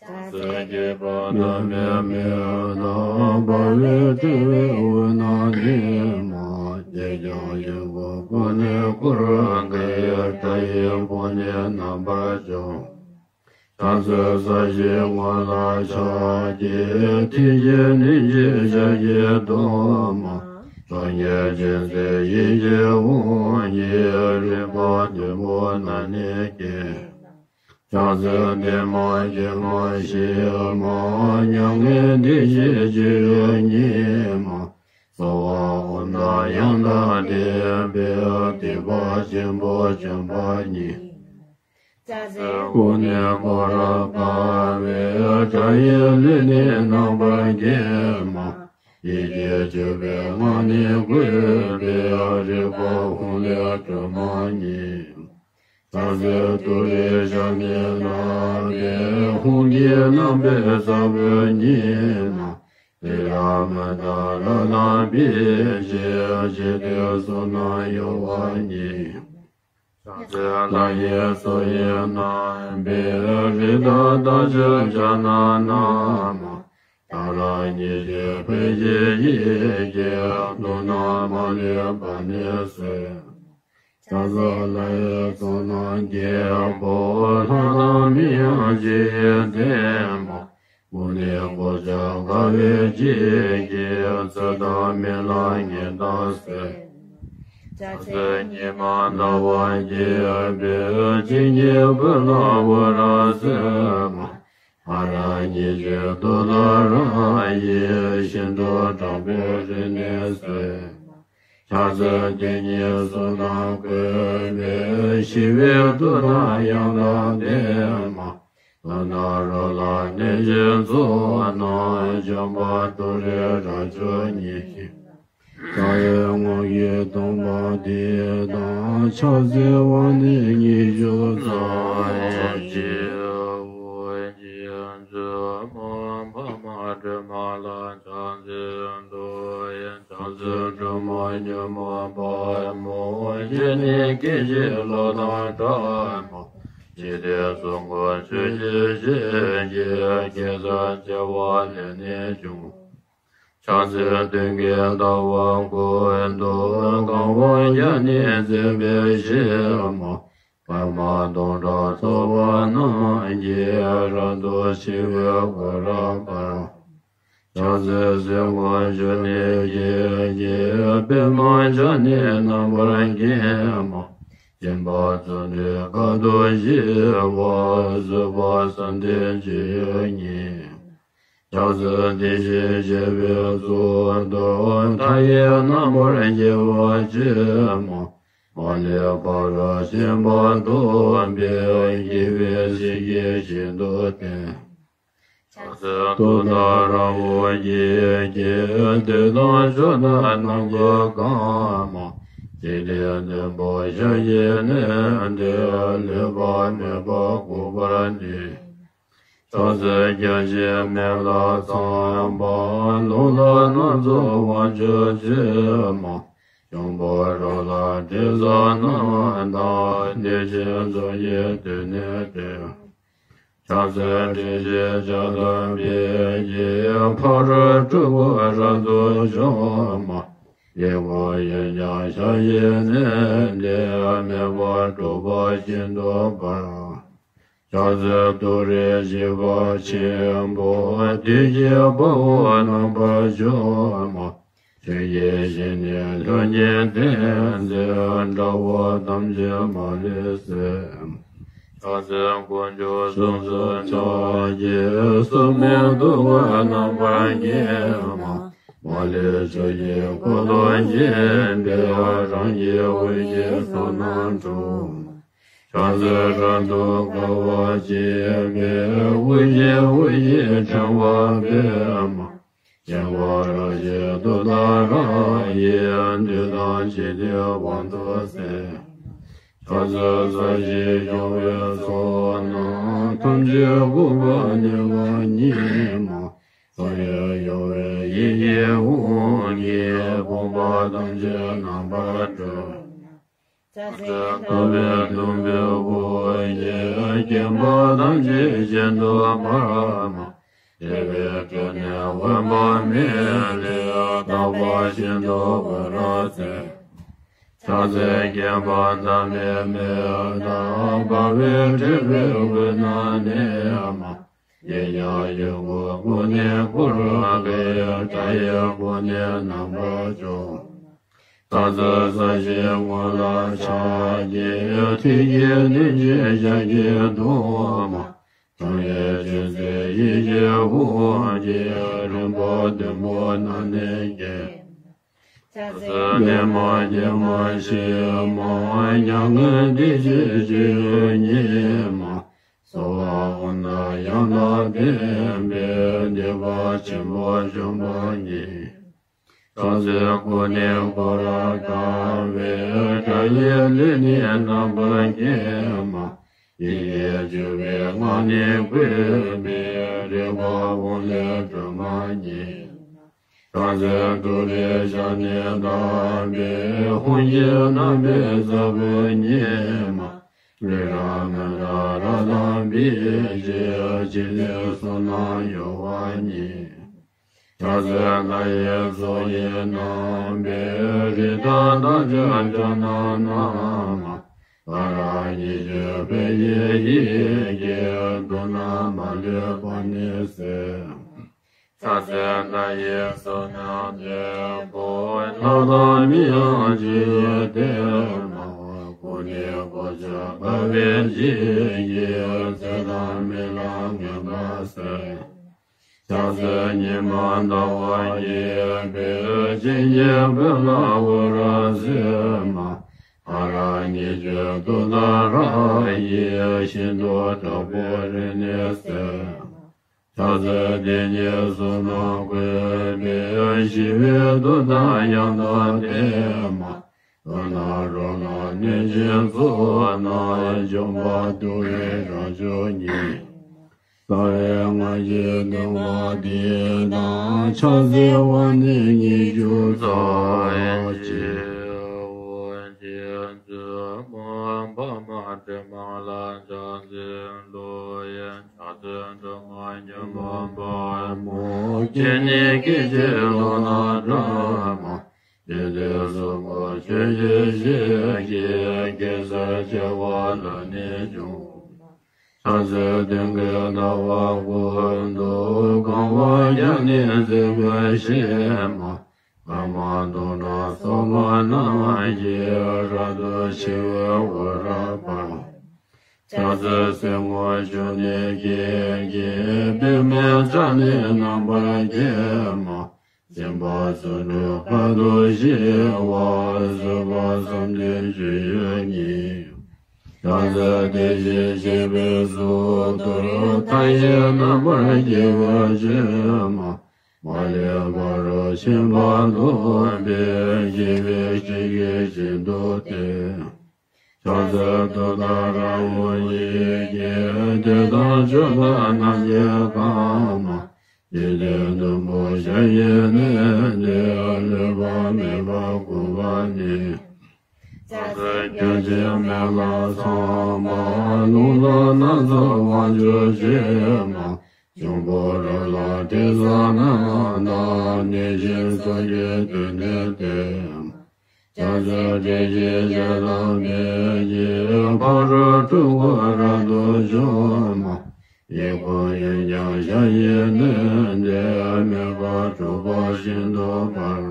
ཕྱག་འཚལ་སྐྱེས་བུ་ཐ་མལ་མའི་བདག་འབར་བའི་ཕྲེང་བའི་དབུས་ན་གནས་མ། ཞེས་བྱ་ཞིང་ཁམས་ཀུན་ནས་བསྐོར། དགའ་བའི་སྒྲ་ཡིས་ཕོ་ཉ་རྣམ་པར་འཇོམས། ཕྱག་འཚལ་ས་གཞིའི་ངོས་ལ་ཕྱག་གི་མཐིལ་གྱིས་བསྣུན་ཅིང་ཞབས་ཀྱིས་བསྡུམས། ཕྱོགས་བརྒྱད་མཁྱེན་བརྩེ་ཡིད་ཀྱི་དབང་གིས། རིག་པ་བདུན་པོ་རྣམས་ནི་སྐྱེས། ཕྱག་འཚལ་བདེ་མ་དགེ་མ་ཞི་མ། མྱ་ངན་འདས་ཞི་སྤྱོད་ཡུལ་ཉིད་མ། རྩ་བ་དབུ་མཐའ་ཡང་དག་ལྡན་པའི། སྡིག་པ་ཆེན་པོ་བཅོམ་པ་ཉིད། ཕྱག་འཚལ་སྐུ་ནི་ཁོ་རང་དཔའ་བོའི། དགྲ་ཡི་ལུས་ནི་རྣམ་པར་བརྒྱན་མ། ཡིད་ཀྱི་སྤྱོད་པའི་སྔགས་ནི་བཀོད་པའི། རིག་པ་ཧཱུྃ་ལས་སྒྲོལ་མ་ཉིད། ཕྱག་འཚལ་ཏུ་རེའི་ཞབས་ནི་བརྣག་པའི། ཧཱུྃ་གི་རྣམ་པའི་ས་བོན་ཉིད་མ། ཏྲི་ལ་མུ་ད་ར་ལ་ཕིཥྛེ། འཇིག་རྟེན་གསུམ་རྣམས་གཡོ་བ་ཉིད། ཕྱག་འཚལ་ལྷ་ཡི་མཚོ་ཡི་རྣམ་པའི། རི་དྭགས་རྟགས་ཅན་ཕྱག་ན་བསྣམས་མ། ཏཱ་ལ་ཉི་ཤུས་ཕུལ་ཞིང་ཡིད་ཀྱིས། དུག་རྣམས་མ་ལུས་པ་ནི་སེལ། ཕྱག་འཚལ་ལྷ་ཡི་ཚོགས་རྣམས་ཀྱི་དཔལ། ལྷ་དང་མི་ཡང་ཇི་ཡིས་བསྟེན་མ། དངོས་གནས་གོ་ཆ་དགའ་བའི་བརྗིད་ཀྱིས། ཚེ་དང་རྨི་ལམ་ཉེར་ལྟར་གསལ། ཕྱག་འཚལ་ཉི་མ་ཟླ་བ་རྒྱས་པའི། བྱིན་གྱིས་བོད་ལ་འོད་རབ་གསལ་མ། ཧ་ར་ཉི་ཤུས་ཏུཏྟཱ་ར་ཡི། ཤིན་ཏུ་དྲག་པོའི་རིགས་ནི་གསལ། ཕྱག་འཚལ་དེ་ཉིད་གསུམ་རྣམས་བཀོད་པའི། ཞི་བའི་མཐུ་དང་ཡང་དག་ལྡན་མ། ཏུཏྟཱ་ར་ལ་གནས་བཞི་ཚོགས་རྣམས། འཇོམས་པ་ཏུ་རེ་རབ་མཆོག་ཉིད། རྩ་བའི་དངོས་ཀྱི་སྟོང་པ་འདི་དང་། ཕྱག་འཚལ་བ་ནི་ཉི་ཤུ་རྩ་གཅིག། འོད་ཀྱི་མཛོད་མ་འཕགས་མ་སྒྲོལ་མ་ལ། ཕྱག་འཚལ་ཏུ་ཡི། ཕྱག་འཚལ་སྒྲོལ་མ་མྱུར་མ་དཔའ་མོ། ཞལ་ནི་སྐད་ཅིག་གློག་དང་འདྲ་མ། འཇིག་རྟེན་གསུམ་མགོན་ཆུ་སྐྱེས་ཞལ་གྱི། གེ་སར་བྱེ་བ་ལས་ནི་བྱུང་། ཕྱག་འཚལ་སྟོན་ཀའི་ཟླ་བ་ཀུན་ཏུ། གང་བ་བརྒྱ་ནི་མཛེས་པའི་ཞལ་མ། པདྨ་དོམ་ཕྲག་ཚོགས་པ་རྣམས་ཀྱིས། རབ་ཏུ་ཕྱེ་བའི་འོད་རབ་འབར། ཕྱག་འཚལ་གསེར་སྔོ་ཆུ་ནས་སྐྱེས་ཀྱི། པདྨ་བྱ་ནི་རྣམ་པར་བརྒྱན་མ། སྦྱིན་པ་བརྩོན་འགྲུས་དཀའ་ཐུབ་ཞི་བ། བཟོད་པ་བསམ་གཏན་སྤྱོད་ཡུལ་ཉིད། ཕྱག་འཚལ་བདེ་གཤེགས་བྱེ་བའི་གཙུག་ཏོར། མཐའ་ཡས་རྣམ་པར་རྒྱལ་བ་ཆེན་མ། མ་ལུས་ཕ་རོལ་ཕྱིན་པ་ཐོབ་པའི། དགེ་བའི་བཤེས་ཀྱིས་ཤིན་ཏུ་བསྟེན། ཕྱག་འཚལ་ཏུཏྟཱ་ར་འོད་ཀྱི་རྒྱན། འདོད་དང་ཕྱོགས་དང་ནམ་མཁའ་གང་མ། འཇིག་རྟེན་བདུན་པོ་ཞལ་གྱིས་མནན་ཏེ། ལུས་པ་མེད་པར་འགུགས་པར་ནུས། ཕྱག་འཚལ་བརྒྱ་བྱིན་མེ་ལྷ་ཚངས་པ། རླུང་ལྷ་སྣ་ཚོགས་དབང་ཕྱུག་བཅས་མ། འབྱུང་པོ་རོ་ལངས་དྲི་ཟ་རྣམས་དང་། གནོད་སྦྱིན་ཚོགས་ཀྱིས་མདུན་ནས་བསྒྲལ། ཕྱག་འཚལ་དྲི་ཞིམ་ཇ་དང་འབེབས་ཀྱི། ཕ་རོལ་སྤྲུལ་སྐུ་རབ་ཏུ་འཇོམས་མ། ལས་ངན་ཡོན་ཀྱང་ཞལ་གྱིས་མནན་ཏེ། མེ་འབར་འཁྲུག་པ་ཤིན་ཏུ་འབར། ཕྱག་འཚལ་ཏུ་རེ་ཤེས་པ་ཆེན་པོ། བདུད་ཀྱི་དཔའ་བོ་རྣམ་པར་འཇོམས་མ། ཆོས་ཀྱི་ཞིང་ནས་ལྷུན་གྱིས་བསྟན་མཛད། དགྲ་བོ་ཐམས་ཅད་མ་ལུས་གསོད། ཕྱག་འཚལ་དཀོན་མཆོག་གསུམ་མཚོན་ཕྱག་རྒྱའི། སྲུང་མའི་ཏུ་བ་རྣམ་པར་བརྒྱན་མ། མ་ལུས་ཕྱོགས་བཞིར་འཁོར་དུ་འགྱེད་པའི། རང་བཞིན་འོད་ཀྱི་ཚོགས་རྣམས་འཁྲུགས། ཕྱག་འཚལ་རབ་ཏུ་དགའ་བ་བརྗིད་པའི། དབུ་བཞི་དབུ་བཞིའི་ཕྲེང་བ་སྤེལ་མ། སྤྱན་དགུ་རབ་བརྒྱའི་ཏུཏྟཱ་ར་ཡིས། བདུད་དང་འཇིག་རྟེན་དབང་དུ་གསོལ། ཚེ་ས་གཞི་གཡོ་བའི་ཚོགས་རྣམས་ཐམས་ཅད་འགུགས་པ་ནི་བ་ཉིད་མ། ཚོགས་གཡོ་བའི་ཡེ་ཤེས་དབང་གིས་ཕོངས་པ་ཐམས་ཅད་རྣམ་པར་སྒྲོལ། ཚེ་ས་ལྟ་བའི་གདུང་བའི་དབུགས་ཀྱིས་སྐེམ་པ་ཐམས་ཅད་ཤིན་ཏུ་འབར་མ། བདེ་བའི་དྲོད་ནི་འོད་དཔག་མེད་ལས་དག་པ་ཤིན་ཏུ་འོད་རབ་མཛད། ཕྱག་འཚལ་མཁྱེན་པ་ཐ་མལ་མེད་དང་འབར་བའི་འབྲས་བུའི་དབུས་ན་གནས་མ། ཡེ་ཤེས་ཀྱི་འོད་ཀུན་ནས་བསྐོར་བའི་དགྲ་ཡི་དབུ་ནི་རྣམ་པར་སྦྱོང་། ཚེ་ས་གཞིའི་ངོས་ལ་ཕྱག་གི་མཐིལ་གྱིས་བསྣུན་ཅིང་ཞལ་གྱིས་བརྡུང་མ། ཐུགས་ཀྱི་ཆུ་སྲིན་ཡེ་ཤེས་དབང་གིས་རིམ་པ་བདུན་པོ་ན་ནི་བསྐྱེད། ཚེ་ས་བདེ་མ་སྐྱིད་མ་ཞི་མ་མྱ་ངན་འདས་ཞི་སྤྱོད་ཉིད་མ། གསོལ་བ་དབང་དང་ཡང་དག་ལྡན་པས་བདེ་བ་ཆེན་པོ་འབྱོངས་པ་ཉིད། ཚེ་སྲོག་ཀུན་ནས་འཁོར་བར་དགའ་བའི་དགྲ་ཡི་ལུས་ནི་རྣམ་པར་བསྐྱེད་མ། ཡི་གེ་བཅུ་པའི་ངག་ནི་བཀོད་པའི་རིག་པ་དབང་ལས་སྒྲོན་མ་ཉིད། ཚེ་སྲོག་ཏུ་རེ་ཞགས་ནི་དག་པའི་ཧཱུྃ་གི་རྣམ་པའི་ས་བོན་ཉིད་མ། རི་རབ་མི་འདྲ་རབ་དང་འབིགས་བྱེད་ཕྱི་ལས་གསུམ་རྣམས་གཡོ་བ་ཉིད། ཚེ་སྲོག་ལྷ་ཡི་ཚོགས་ཀྱིས་བསྣམས་པའི་རི་དྭགས་དང་བྱ་རྣམས་མ། ང་རང་ཉིད་ཀྱི་ཕ་གི་ཡི་གེ་དུག་རྣམས་མ་ལུས་པ་ནི་སེལ། ཚེ་སྲོག་ལྷ་ཡི་ཚོགས་རྣམས་ཀྱིས་བསྐོར་ལྷ་དང་མི་ཡང་ཇི་སྙེད་དེ་མ། ཀུན་ནས་གོ་ཆ་འབར་བའི་ཞལ་གྱིས་ཚེ་དང་རྨི་ལམ་ངན་པ་སེལ། ཚེ་སྲོག་ཉི་མ་ཟླ་བ་རྒྱས་པའི་སྤྱན་གྱིས་བོད་ལ་འོད་རབ་གསལ་མ། ང་རང་ཉིད་ཀྱི་དུག་དང་ར་ཡིས་ཤིན་ཏུ་དྲག་པོ་རིམས་ནད་སེལ། ཚེ་སྲོག་དེ་ཉིད་གསུམ་རྣམས་བཀོད་པས་ཞི་བའི་དུག་དང་ཡང་དག་ལྡན་མ། རླུང་ནག་རོ་ལངས་གནོད་སྦྱིན་ཚོགས་རྣམས་འཇོམས་པ་དུག་གི་རང་མཆོག་ཉིད། རྩ་བའི་སྔགས་ཀྱི་བསྟོད་པ་འདི་དང་ཕྱག་འཚལ་བ་ནི་ཉི་ཤུ་རྩ་གཅིག། ཨོ་རྒྱན་ཙི་མ་འཕགས་མ་སྤྲིན་དམར་ལ་ཕྱག་འཚལ་ལོ། ཡང་ཕྱག་འཚལ་སྒྲོལ་མ་མྱུར་མ་དཔའ་མོ། སྤྱན་ནི་སྐད་ཅིག་གློག་ལྟར་བཀྲ་མ། དེ་ལས་གསུང་ངོ་ཆོས་ཀྱི་ཞལ་གྱིས། གེ་སར་བྱེ་བ་ལ་ནི་འབྱུང་། ཕྱག་འཚལ་སྟེང་གི་ཟླ་བ་ཀུན་ཏུ། གང་བ་བརྒྱ་ནི་བརྩེགས་པའི་ཞལ་མ། པདྨ་འདབ་བར་སོ་མ་རྣམས་ཀྱིས། རབ་ཏུ་ཕྱེ་བའི་འོད་རབ་འབར། ཕྱག་འཚལ་སེར་སྔོ་ཆུ་ནས་སྐྱེས་ཀྱི། པདྨས་ཕྱག་ནི་རྣམ་པར་བརྒྱན་མ། སེམས་དཔའ་རྩ་དྲུག་དཔལ་དུ་ཞི་བ། བཟོད་པ་བསམ་གཏན་སྤྱོད་ཡུལ་ཉིད། ཕྱག་འཚལ་བདེ་གཤེགས་སྤྱན་པའི་གཙུག་ཏོར། མཐའ་ཡས་རྣམ་པར་རྒྱལ་བའི་སྤྱན་མ། མ་ལུས་ཕ་རོལ་ཕྱིན་པ་ཐོབ་པའི། ཞི་བའི་གཤེགས་ཀྱི་ཞིང་དུ་སྟེ། ཕྱག་འཚལ་ཏུཏྟཱ་ར་ཧཱུྃ་ཡི་གེ། བདུད་དང་ཆོས་དང་ནམ་མཁའི་ཁམས་མ། འཇིག་རྟེན་བདུན་པོ་ཞབས་ཀྱིས་མནན་ཏེ། ལུས་པ་མེད་པར་བཀོད་པ་ནི། ཕྱག་འཚལ་སྐྱོན་ཅན་མེ་ལྷ་ཚངས་པ། རླུང་ལྷ་ནགས་ཚལ་དབང་ཕྱུག་སྤྱན་མ། འབྱུང་པོ་རོ་ལངས་དྲི་ཟ་རྣམས་དང་། གནོད་སྦྱིན་ཚོགས་ཀྱིས་མདུན་ནས་བསྟོད། ཕྱག་འཚལ་བདེ་གཤེགས་ཞལ་ལ་མེ་ཡིས། ཕ་རོལ་འཁྲུལ་འཁོར་རབ་ཏུ་འཇོམས་མ། ཡི་དམ་དབྱིངས་ཀྱང་ཞབས་ཀྱིས་མནན་ཏེ། མོས་པ་སྒྲུབ་པ་ཤིན་ཏུ་འབར།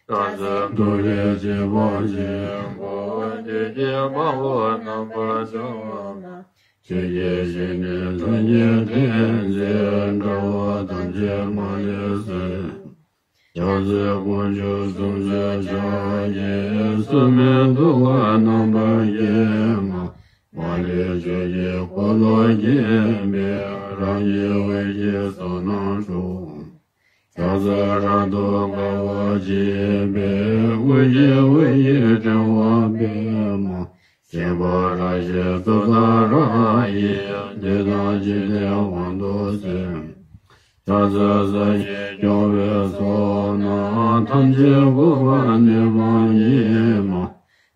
ཕྱག་འཚལ་ཏུ་རེ་ཆེ་བ་ཆེན་པོ། བདུད་ཀྱི་དཔའ་བོ་རྣམ་པར་འཇོམས་མ། ཆོས་ཀྱི་ཞིང་ནས་མཚོན་གྱི་ཐུན་རྫས། དགྲ་བོ་ཐམས་ཅད་མ་ལུས་གསོད། ཕྱག་འཚལ་དཀོན་མཆོག་གསུམ་མཚོན་ཕྱག་རྒྱའི། སྲུང་མའི་ཐུ་བ་རྣམ་པར་བརྒྱན་མ། མ་ལུས་ཆོས་ཀྱི་འཁོར་ལོས་བརྒྱན་པའི། རང་བཞིན་འོད་ཀྱི་ཚོགས་རྣམས་འཁྲུགས། ཕྱག་འཚལ་རབ་ཏུ་དགའ་བ་བརྗིད་པའི། དབུ་རྒྱན་འོད་ཀྱི་ཕྲེང་བ་སྤེལ་མ། ཞིང་པ་བཀྲ་ཤིས་ཏུཏྟཱ་ར་ཡིས། འདི་དག་འཇིག་རྟེན་དབང་དུ་གསོལ། ཕྱག་འཚལ་ས་གཞི་སྐྱོང་བའི་ཚོགས་རྣམས། ཐམས་ཅད་འགོག་པ་ནི་ནིབ་པཱན་ཉིད་མ།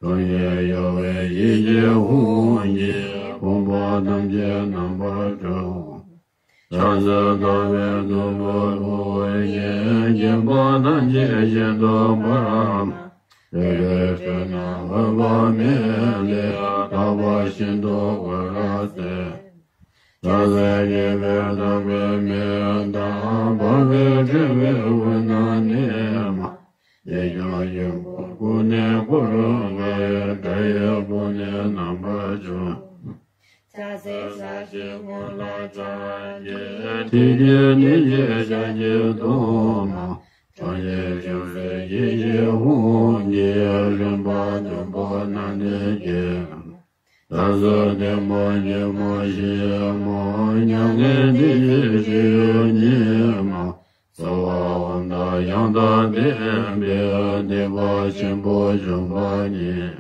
ཁྲོ་གཉེར་གཡོ་བའི་ཡིད་ཀྱི་ཧཱུྃ་གིས། ཕོངས་པ་ཐམས་ཅད་རྣམ་པར་སྒྲོལ། ཕྱག་འཚལ་ཟླ་བའི་བདུད་པོ་ཀླུ་ཡིས། བརྒྱན་པ་ཐམས་ཅད་ཞིང་དུ་སྤར། རེག་པའི་ཁྲོད་ན་འོད་དཔག་མེད་ལས། དག་པ་ཤིན་ཏུ་འོད་རབ་གསལ། ཕྱག་འཚལ་རྒྱལ་བའི་བདག་པོའི་མིང་དང་། འཕགས་པའི་ཕྲེང་བའི་དབུས་ན་ནིབ་མ། ཡེ་ཤེས་སྙིང་པོ་ཀུན་ནས་བསྐོར་བའི། དགྲ་ཡི་དཔུང་ནི་རྣམ་པར་འཇོམས། ཕྱག་འཚལ་ས་གཞིའི་ངོས་ལ་ཕྱག་བགྱི། ཐིག་གེ་ནི་བརྒྱད་ཞལ་གྱི་གདུང་མ། ཕྱག་གཡས་བྱང་གསུམ་ཡེ་ཤེས་ཧཱུྃ་གིས། རིམ་པ་བདུན་པོ་རྣམས་ནི་བརྒྱན། ལ་སོགས་ལྡན་པ་ཉོན་མོངས་ཞི་མོ། མྱ་ངན་འདས་ཞི་ཡུལ་ཉིད་མ། སྭཱ་ཧཱ་ཨོཾ་དང་ཡང་དག་ལྡན་པས། བདེ་བ་ཆེན་པོ་འབྱུང་བ་ཉིད།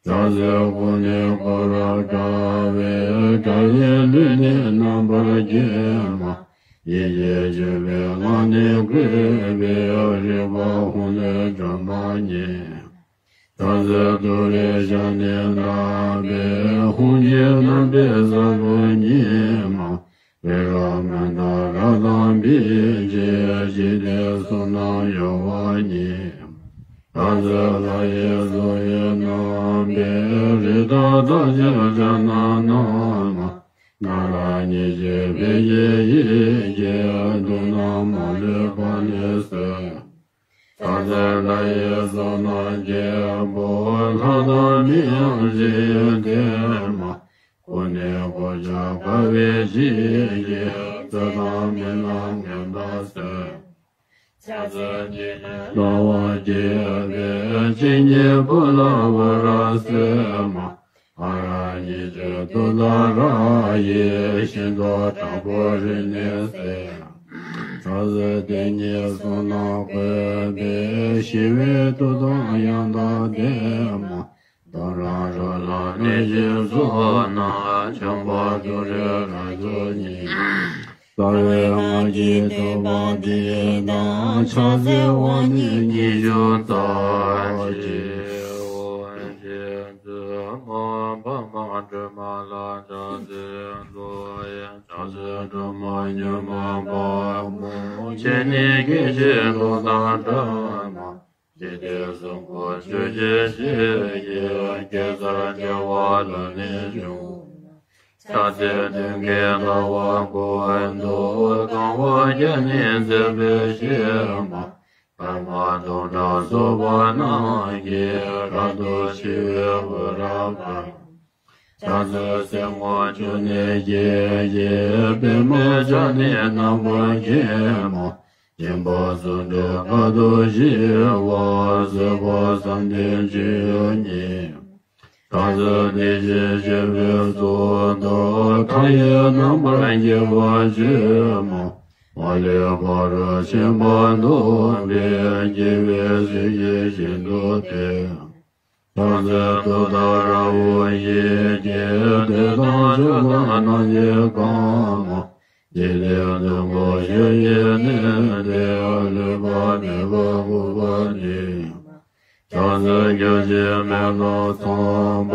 ཕྱག་འཚལ་སྐུ་ནི་འཁོར་དགྲ་བོའི། དགྲ་ཡི་ལུས་ནི་རྣམ་པར་བརྒྱན་མ། ཡེ་ཤེས་སྤྱོད་པའི་ངང་ནས་བསྐོར་བའི། རིག་པ་ཧཱུྃ་ལས་སྒྲོན་མ་ཉིད། ཕྱག་འཚལ་ཏུ་རེའི་ཞལ་ནི་བསྣམས་པའི། ཧཱུྃ་གི་རྣམ་པའི་ས་བོན་ཉིད་མ། བཻ་ར་མནྡ་རཀྟ་པི་ཙྪ། འཇིག་རྟེན་གསུམ་རྣམས་གཡོ་བ་ཉིད། ཕྱག་འཚལ་ལྷ་ཡི་གཙུག་གཡུ་རྣམ་པའི། རི་དྭགས་རྟགས་ཅན་ཕྱག་ན་བསྣམས་མ། ནཱ་རོ་གཉིས་ཀྱི་ཕཊ་ཀྱི་དབྱིབས་ཀྱིས། དུག་རྣམས་མ་ལུས་པ་ནི་སེལ། ཕྱག་འཚལ་ལྷ་ཡི་གཙུག་ན་སྐྱེས་བུ། ལྷ་དང་མི་ཡི་དབྱིངས་ལྡན་མ། སྐུ་ནི་དགུ་བརྒྱ་དགའ་བའི་ཞལ་གྱིས། རྩོད་དང་རྨི་ལམ་ངན་པ་སེལ། ཕྱག་འཚལ་ཉི་མའི་ཟླ་བ་རྒྱས་པའི། སྤྱན་གཉིས་པོ་ལ་འོད་རབ་གསལ་མ། ཧ་ར་གཉིས་བརྗོད་ཏུཏྟཱ་ར་ཡིས། ཤིན་ཏུ་དྲག་པོའི་རིམས་ནད་སེལ། ཕྱག་འཚལ་དེ་ཉིད་གསུམ་རྣམས་བཀོད་པའི། ཞི་བའི་མཐུ་དང་ཡང་དག་ལྡན་མ། གདུང་རིང་རོ་ལངས་གནོད་སྦྱིན་ཚོགས་རྣམས། འཇོམས་པ་ཏུ་རེའི་རབ་མཆོག་ཉིད། རྩ་བའི་སྔགས་ཀྱི་བསྟོད་པ་འདི་དང་། ཕྱག་འཚལ་དབང་ནི་ཉི་ཤུ་རྩ་གཅིག། ཨོཾ་རྗེ་བཙུན་མ་འཕགས་མ་སྒྲོལ་མ་ལ་ཕྱག་འཚལ་ལོ། ཕྱག་འཚལ་སྒྲོལ་མ་མྱུར་མ་དཔའ་མོ། མཁྱེན་ནས་སྐད་ཅིག་ཏུ་དང་བྲལ་མ། འཇིག་རྟེན་གསུམ་མགོན་ཆུ་སྐྱེས་ཞལ་གྱི། སྐྱེད་ཚལ་བྱེ་བ་ལ་ནི་བྱུང་། ཕྱག་འཚལ་མདུན་བསྐྱེད་ཟླ་བ་ཀུན་ཏུ། གང་བ་བརྒྱ་ནི་མཛེས་པའི་ཞལ་མ། པདྨ་འདོམ་དང་སོགས་པ་རྣམས་ཀྱིས། རབ་ཏུ་ཕྱི་བའི་འོད་རབ་འབར། ཕྱག་འཚལ་སེར་སྔོ་ཆུ་ནས་སྐྱེས་ཀྱི། པདྨས་ཕྱག་ནི་རྣམ་པར་བརྒྱན་མ། སྦྱིན་པ་གསུམ་འདྲེས་དཀའ་ཐུབ་ཞི་བ། བཟོད་པ་བསམ་གཏན་སྤྱོད་ཡུལ་ཉིད། ཕྱག་འཚལ་བདེ་གཤེགས་སྤྱོད་པའི་གཙུག་ཏོར། མཐའ་ཡས་རྣམ་པར་རྒྱལ་བ་སྤྱོད་མ། མ་ལུས་ཕ་རོལ་ཕྱིན་པ་ཐོབ་པའི། སྐྱེ་བོའི་སྲས་ཀྱིས་ཤིན་ཏུ་བསྟེན། ཕྱག་འཚལ་ཏུཏྟཱ་ར་ཧཱུྃ་ཡི་གེ། བདུད་དང་ཕྱོགས་དང་རྣམ་མཁྱེན་གང་མ། འཇིག་རྟེན་གདུལ་དཀའི་ཞི་བའི་གནས་ཏེ། ལུས་པ་མེད་པར་འགུགས་པ་ནི། ཕྱག་འཚལ་སྐྱོབ་བྱེད་མེ་ཏོག་ཚངས་པ།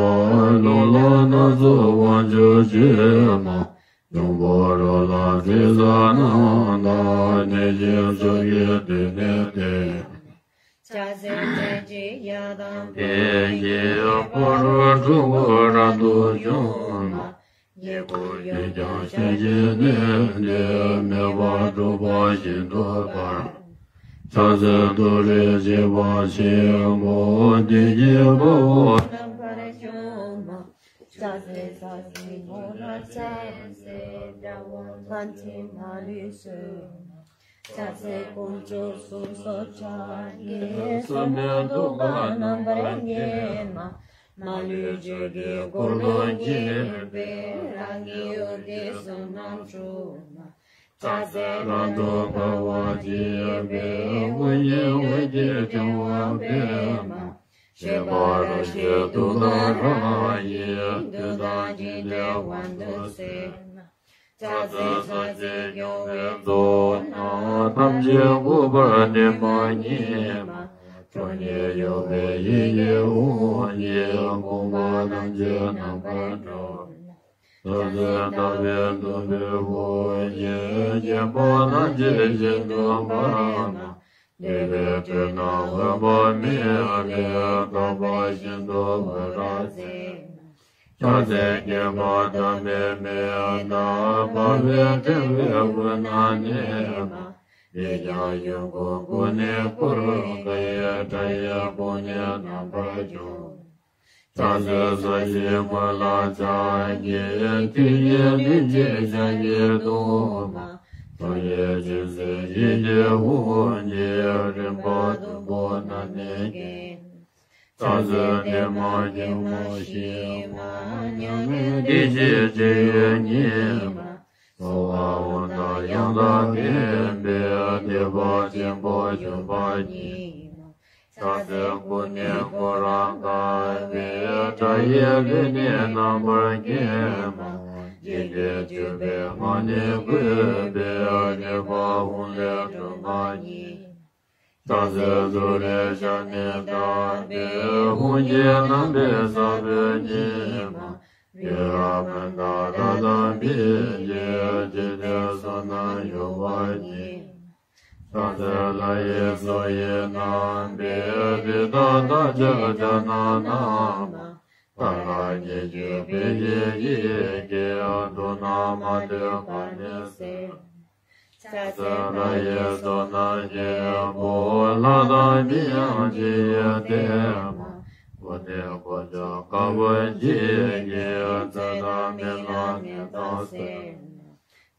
རླུང་ལྷ་སྣ་ཚོགས་དབང་ཕྱུག་སྤྱོད་མ། འབྱུང་པོ་རོ་ལངས་ཚེ་བསགས་རྣམས་དང་། གནོད་སྦྱིན་ཕྱོགས་ཀྱི་སྡེ་སྣོད་དེ། ཕྱག་འཚལ་ལྷས་བྱིན་གཡའ་དང་བོད་ཀྱི། ཕ་རོལ་འཁྲུལ་འཁོར་རབ་ཏུ་འཇོམས་མ། སྐྱེ་དགུའི་རྒྱུད་ཀྱང་ཕྱག་བྱས་ནས། དེ་མེད་པར་སྒྲུབ་པ་ཤིན་ཏུ་སྤར། ཕྱག་འཚལ་ཏུ་རེའི་བྱེད་པ་ཆེན་པོ། བདུད་ཀྱི་དཔའ་བོ་རྣམ་པར་འཇོམས་མ། ཕྱག་འཚལ་ས་གཞིའི་ངོས་ལ་ཕྱག་འཚལ། དགྲ་བོ་ལྷ་འདྲེ་མ་ལུས་གསོད་མ། ཕྱག་འཚལ་དཀོན་མཆོག་གསུམ་སོགས་ཕྱག་བགྱི། བསམ་ཡས་ཐུབ་པ་རྣམ་པར་བརྒྱན་མ། མ་ལུས་ཆོས་ཀྱི་འཁོར་ལོས་བརྒྱན་པའི། རང་གི་ཡོན་ཏན་གསུམ་རྣམས་འཁྲུགས་མ། ཕྱག་འཚལ་རབ་ཏུ་དགའ་བ་བརྗིད་པའི། དབུ་རྒྱན་འོད་ཀྱི་ཕྲེང་བ་སྤེལ་མ། ཤེས་པ་རང་བཞིན་དུ་ལྟ་རང་ཡིན། དུས་དང་རྐྱེན་ལས་དབང་དུ་གསལ་ན། ཕྱག་འཚལ་ས་གཞི་སྐྱོང་བའི་གཙོ་བོ་རྣམས། ཐམས་ཅད་འགུགས་པར་བདེན་པ་ཉིད་མ། ཁྲོ་གཉེར་གཡོ་བའི་ཡིད་ཀྱི་དབང་གིས། ཕོངས་པ་ཐམས་ཅད་རྣམ་པར་སྒྲོལ། ཕྱག་འཚལ་ཟླ་བའི་དུམ་བུས་དབུ་བརྒྱན། བརྒྱན་པ་ཐམས་ཅད་ཞིང་དུ་འབར་མ། འདུས་པའི་དྲི་རྣམས་འོད་དཔག་མེད་ལས། དག་པ་ཤིན་ཏུ་འོད་རབ་མཛད་ན། ཕྱག་འཚལ་བསྐལ་པ་འདབ་མའི་མེ་ལྟར། འབར་བའི་ཕྲེང་བའི་དབུས་ན་གནས་མ། མིག་ཀྱང་ཡུམ་གུར་ཀུན་ནས་བསྐོར། ཀ་ཡེ་ཊ་ཡེ་ཕོ་ཉས་རྣམ་པར་སྦྱོང་། ཕྱག་འཚལ་ས་གཞིའི་གོས་ལ་ཕྱག་བགྱིས། ཐུགས་ཀྱི་ལྷན་ཅིག་ཕྱག་གིས་བརྡུང་མ། ཁྲོ་གཉེར་ཅན་སྲིད་ཞིའི་དབང་གིས། རིམ་པ་བདུན་པོ་རྣམས་ནི་བརྒྱན། ཕྱག་འཚལ་བདེ་མ་དགེ་མ་ཞི་མ། མྱ་ངན་འདས་ཞི་སྤྱོད་ཡུལ་ཉིད་མ། གསང་བ་འོད་དང་ཡང་དག་ལྡན་པའི། བདེ་བ་ཆེན་པོ་བྱོན་པ་ཉིད་མ། ཕྱག་འཚལ་སྐུ་ནི་ཁོ་རང་དགའ་བའི། དགྲ་ཡི་ལུས་ནི་རྣམ་པར་བརྒྱན་མ། འཇིག་རྟེན་སྤྱོད་པའི་ངང་ནས་བཀོད་པའི། རིག་པ་འོང་ལས་གྲོལ་མ་ཉིད། ཕྱག་འཚལ་ཏུ་རེའི་ཞབས་ནི་བརྡབས་པའི། ཧཱུྃ་གི་རྣམ་པའི་ས་བོན་ཉིད་མ། བི་ཧ་མནྠ་རཀྟ་བི་འཇིགས། འཇིག་རྟེན་གསུམ་རྣམས་གཡོ་བ་ཉིད། ཕྱག་འཚལ་ལྷ་ཡི་མཚོ་ཡི་རྣམ་པའི། རི་དྭགས་རྟགས་བརྒྱད་ཕྱག་ན་བསྣམས་མ། ཏཱ་ལ་ཉི་ཤུ་པཎྜི་ཏའི་ཡི་གེ། དུག་རྣམས་མ་དུལ་ག་ནས་སེལ། ཕྱག་འཚལ་ལྷ་ཡི་ཚོགས་རྣམས་ཀྱི་དབང་པོ། ལྷ་དང་མི་ཡང་ཇི་ཡིས་བསྟེན་མ། སྐུ་ལྡན་དཀོན་མཆོག་དཀར་པོ་འཇིགས་ཀྱི། ཚེ་དང་རྨི་ལམ་ནད་དང་སེལ།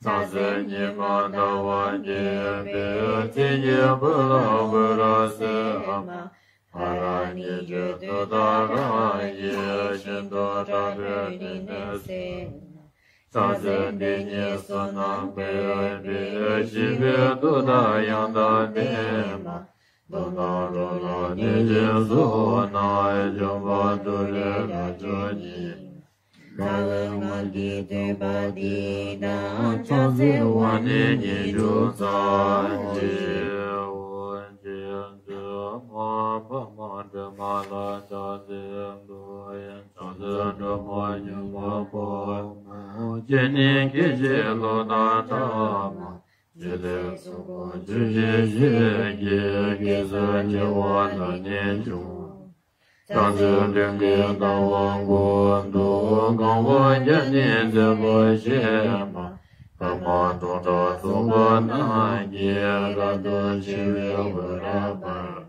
ཕྱག་འཚལ་ཉི་མ་ཟླ་བ་རྒྱས་པའི། མཚན་ཉིད་བོད་ལ་འོད་རབ་གསལ་མ། ཧ་ར་ཉི་ཤུ་ཏུཏྟཱ་ར་ཡིས། ཤིན་ཏུ་དྲག་པོའི་སྡེ་སྣོད་སེལ། ཕྱག་འཚལ་སྡེ་སྙེད་གསུམ་རྣམས་བསྐོར་བའི། ཞི་བའི་མཐུ་དང་ཡང་དག་ལྡན་མ། གདོན་དང་རོ་ལངས་ནད་ཀྱི་ཟུག་རྣམས། འཇོམས་པ་ཏུ་རེ་རབ་མཆོག་ཉིད། ཁ་ལས་མར་གྱི་ཐོད་པ་འདི་དང་། ཕྱག་འཚལ་དབང་ནི་ཉི་ཤུ་རྩ་གཅིག། འོག་གི་མཛོད་མ་འཕགས་མ་སྒྲོལ་མ་ལ་ཕྱག་འཚལ་ལོ། ཕྱག་འཚལ་སྒྲོལ་མ་ཡུམ་དཔའ་མོ། སྤྱན་ནི་སྐད་ཅིག་གློག་དང་འདྲ་མ། ཕྱག་འཚལ་ཚོགས་འཁོར་བཅུ་བཞི་ཞིང་གི། གེ་སར་རྒྱལ་བ་ལ་ནི་འབྱུང་། ཕྱག་འཚལ་སྤྲིན་གྱི་ཟླ་བ་མགོན་དུ། གང་བ་བརྒྱ་ནི་མཛེས་པར་བཞད་མ། ཀརྨ་དུང་སྒྲ་ཚོགས་པ་རྣམས་ཀྱིས། རབ་ཏུ་ཕྱེ་བའི་འོད་རབ་འབར།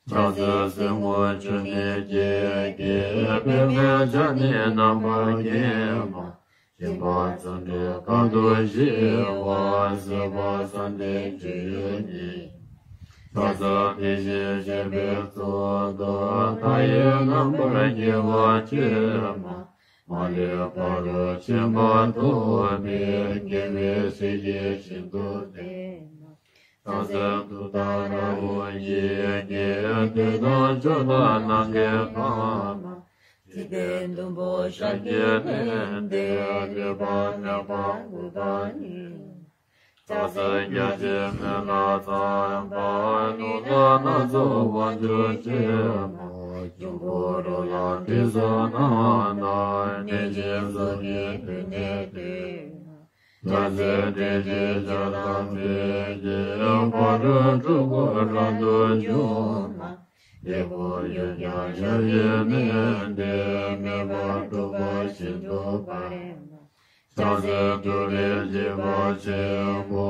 ཕྱག་འཚལ་སེར་སྔོ་ཆུ་ནས་སྐྱེས་ཀྱི། པདྨས་ཕྱག་ནི་རྣམ་པར་བརྒྱན་མ། སྦྱིན་པ་བརྩོན་འགྲུས་དཀའ་ཐུབ་ཞི་བ། བཟོད་པ་བསམ་གཏན་སྤྱོད་ཡུལ་ཉིད། ཕྱག་འཚལ་དེ་བཞིན་གཤེགས་པའི་གཙུག་ཏོར། མཐའ་ཡས་རྣམ་པར་རྒྱལ་བ་ཆེ་མ། མ་ལུས་ཕ་རོལ་ཕྱིན་པ་ཐོབ་པའི། དགེ་བའི་བཤེས་ཀྱིས་ཤིན་ཏུ་བསྟེན་ན། ཕྱག་འཚལ་ཏུཏྟཱ་ར་ཧཱུྃ་ཡི་གེ། ཐོད་དང་ཕྱོགས་དང་ནམ་མཁའི་ཁམས་མ། འཇིག་རྟེན་བདུན་པོ་ཤཱཀྱའི་གནས་ཏེ། ལུས་པ་མེད་པ་དགུ་པ་ཉིད། ཕྱག་འཚལ་བརྒྱ་བྱིན་མེ་ལྷ་ཚངས་པ། རླུང་རྟ་སྣ་ཚོགས་དབང་ཕྱུག་ཆེ་མ། འབྱུང་པོ་རོ་ལངས་དྲི་ཟ་རྣམས་དང་། གནོད་སྦྱིན་གཟུགས་ཀྱི་མཐུ་ནི་བསྟོད། ཕྱག་འཚལ་ཏྲཊ་ཅེས་བྱ་དང་ཕཊ་ཀྱིས། ཕ་རོལ་འཁྲུལ་འཁོར་རབ་ཏུ་འཇོམས་མ། དཀྱིལ་འཁོར་ཡོན་ཏན་ཞབས་ཀྱིས་མནན་ཏེ། དམིགས་པ་དྲུག་པ་ཤིན་ཏུ་སྤངས་མ། ཕྱག་འཚལ་ཏུ་རེ་འཇིགས་པ་ཆེན་པོ།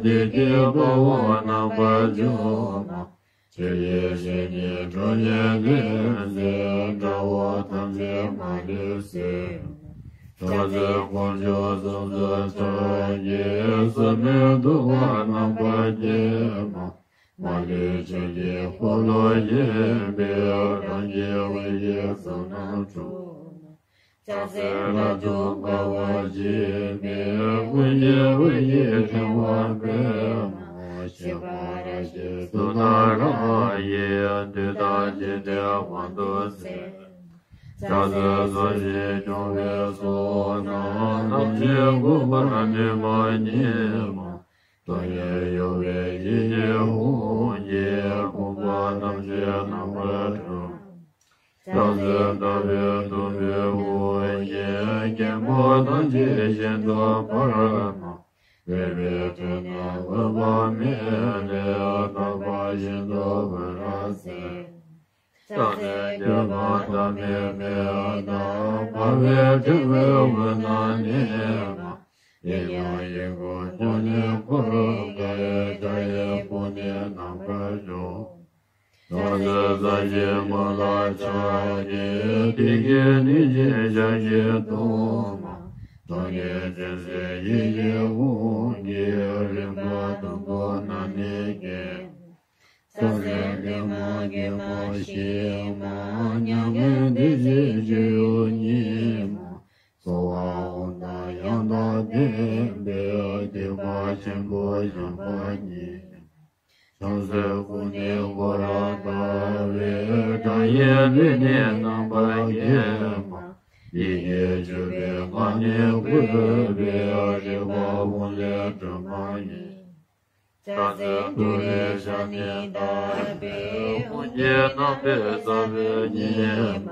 བདེ་སྐྱིད་དཔའ་བོ་རྣམ་པར་འཇོམས་མ། ཆོས་ཀྱི་བཤེས་གཉེན་ཁྲོ་གཉེར་ལྡན་མཛད། དགྲ་བོ་ཐམས་ཅད་མ་ལུས་གསོད། ཕྱག་འཚལ་དཀོན་མཆོག་གསུམ་མཚོན་ཕྱག་རྒྱའི། སྲུང་མའི་ཐུབ་པ་རྣམ་པར་བརྒྱན་མ། མ་ལུས་ཆོས་ཀྱི་འཁོར་ལོ་བཞེངས་པའི། རང་བཞིན་དབུས་ཀྱི་ཕྱོགས་རྣམས་འཁྲུགས། ཕྱག་འཚལ་ལྷ་དྲུག་དཀར་པོ་འཇིགས་མེད། ཀུན་གྱི་དབུས་ཀྱི་ཕྲེང་བ་སྤེལ་མ། གཤེགས་པ་རབ་ཞི་ཏུཏྟཱ་ར་ཡིས། དེ་དག་ཇི་འདྲའི་དབང་དུ་གསལ། ཕྱག་འཚལ་ས་གཞི་སྐྱོང་བའི་ཚོགས་རྣམས། ཐམས་ཅད་འགུགས་པར་ནུས་པ་ཉིད་མ། སྟོང་ཉིད་གཡོ་བའི་ཡེ་ཤེས་དབང་གིས། ཕོངས་པ་ཐམས་ཅད་རྣམ་པར་སྒྲོལ། ཕྱག་འཚལ་ཟླ་བའི་དུམ་བུས་དབང་བསྐྱེད། སྐྱེ་འགྲོ་ཐམས་ཅད་ཤིན་ཏུ་བར་མ། འོད་དཔག་ཏུ་མེད་པའི་འོད་དཔག་མེད་ལས། ཐར་པ་ཤིན་ཏུ་འོད་རབ་གསལ། ཕྱག་འཚལ་སྐྱེ་འགག་མཐའ་མེད་མའི་བདག། འབར་བའི་ཕྲེང་བའི་དབུས་ན་གནས་མ། ཡིད་ཉོན་ཡིད་ཀྱི་ཁོང་ནས་འཁོར། དགའ་བའི་སྒྲ་ཡིས་བོད་ནི་རྣམ་པར་སྤྱོད། ཕྱག་འཚལ་ས་གཞིའི་མུ་ལ་ཕྱག་རྒྱའི། དེ་བཞིན་གནོད་སྦྱིན་ཞལ་བཞི་སྟོང་མ། སྟོང་ཉིད་སྤྱན་གཟིགས་ཡེ་ཤེས་དབང་གིས། རིམ་པ་བདུན་པོ་རྣམས་ནི་བསྐྱེད། ཕྱག་འཚལ་བདེ་མོ་དགེ་མོ་ཞི་མ། མྱ་ངན་འདས་ཞི་སྤྱོད་ཡུལ་ཉིད་མ། གསོལ་བ་འོ་དང་ཡང་དག་ལྡན་པའི། ཐེག་པ་ཆེན་པོ་བཤགས་པ་ཉིད། ཕྱག་འཚལ་སྐུ་ནི་འཁོར་དང་བའི། སྒྲ་ཡིས་ལུས་ནི་རྣམ་པར་བརྒྱན་མ། ཡེ་ཤེས་སྤྱོད་པའི་ངང་ནས་བཀོད་པའི། རིག་པ་དབང་ལས་སྒྲོན་མ་ཡིན། ཕྱག་འཚལ་ཏུ་རེའི་ཞབས་ནི་བརྡབས་པའི། དབང་གི་རྣམ་པའི་རྩ་བའི་ཉི་མ།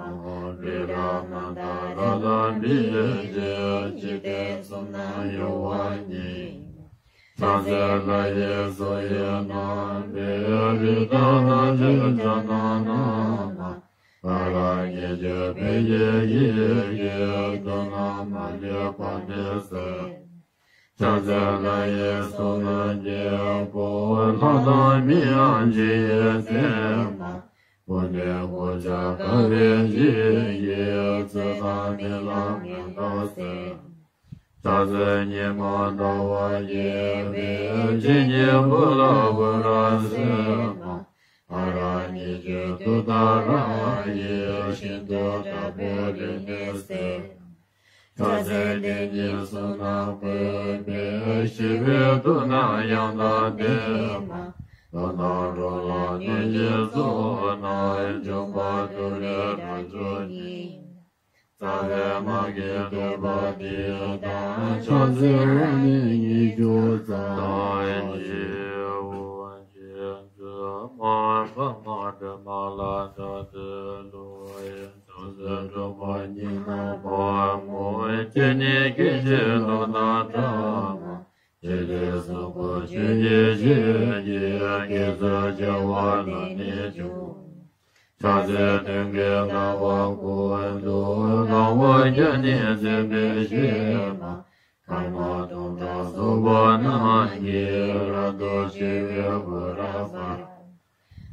རི་རབ་རྣམ་དག་ར་ལ་མི་ཡི་རྗེ། འཇིག་རྟེན་གསུམ་རྣམས་གཡོ་བ་ཉིད། ཕྱག་འཚལ་ལྷ་ཡི་སོ་ཡི་རྣམ་པའི། རི་དྭགས་རྣམས་ཀྱི་ཕྱག་ན་བསྣམས་མ། ཧ་ར་གྱི་རྒྱུད་བོད་ཀྱི་ཡི་གེ། མདོ་རྣམས་མ་ལུས་པ་ནི་གསལ། ཕྱག་འཚལ་ལྷ་ཡི་སོ་ལྔ་རྒྱལ་པོ། ལྷ་དང་མི་ཡང་ཇི་ཡི་མཚན་མ། བུ་འདྲེན་གོ་ཆ་དགའ་བའི་བརྗིད་ཀྱིས། ཚེ་དང་རྨི་ལམ་ངན་དག་སེལ། ཕྱག་འཚལ་ཉི་མ་ཟླ་བ་རྒྱས་པའི། ཕྱི་ཉིན་བུ་ལ་འོད་རབ་གསལ་མ། ཧ་ར་གཉིས་བརྗོད་ཏུཏྟཱ་ར་ཡིས། ཤིན་ཏུ་དྲག་པོའི་ལས་ནི་སེལ། ཕྱག་འཚལ་དེ་ཉིད་གསུམ་རྣམས་བཀོད་པའི། ཞི་བའི་མཐུ་རྣམས་ཡང་དག་ལྡན་མ། མདོར་ན་རོ་ལངས་གནོད་སྦྱིན་ཚོགས་རྣམས། འཇོམས་པ་ཏུ་རེའི་སྒྲ་སྒྱུར་ཉིད། རྩ་བའི་སྔགས་ཀྱི་བསྟོད་པ་འདི་དང་། ཕྱག་འཚལ་བ་ནི་ཉིས་བརྒྱ་རྩ། དང་རྗེ་དབང་ཆེན་བཙུན་མ་ཀརྨ་སྒྲོལ་མ་ལ་ཕྱག་འཚལ་ལོ། ཕྱག་འཚལ་སྒྲོལ་མ་ཉི་མ་དཔའ་མོ། ཁྱེད་ནི་སྐད་ཅིག་ཀློང་དང་འདྲ་མ། ཕྱི་ལས་གསུང་གོ་ཆོས་ཀྱི་ཞལ་གྱིས། དགེ་ཚུལ་བྱ་བ་ལ་ནི་འཇུག་ཕྱག་འཚལ་སྟོན་ཀའི་ལྷ་བ་ཀུན་ཏུ། ལྷ་བ་བརྒྱ་ནི་མཛེས་པའི་ཞལ་མ། སྐར་མ་སྟོང་ཕྲག་སོགས་པ་རྣམས་ཀྱིས། རབ་ཏུ་ཕྱེ་བའི་འོད་རབ་འབར།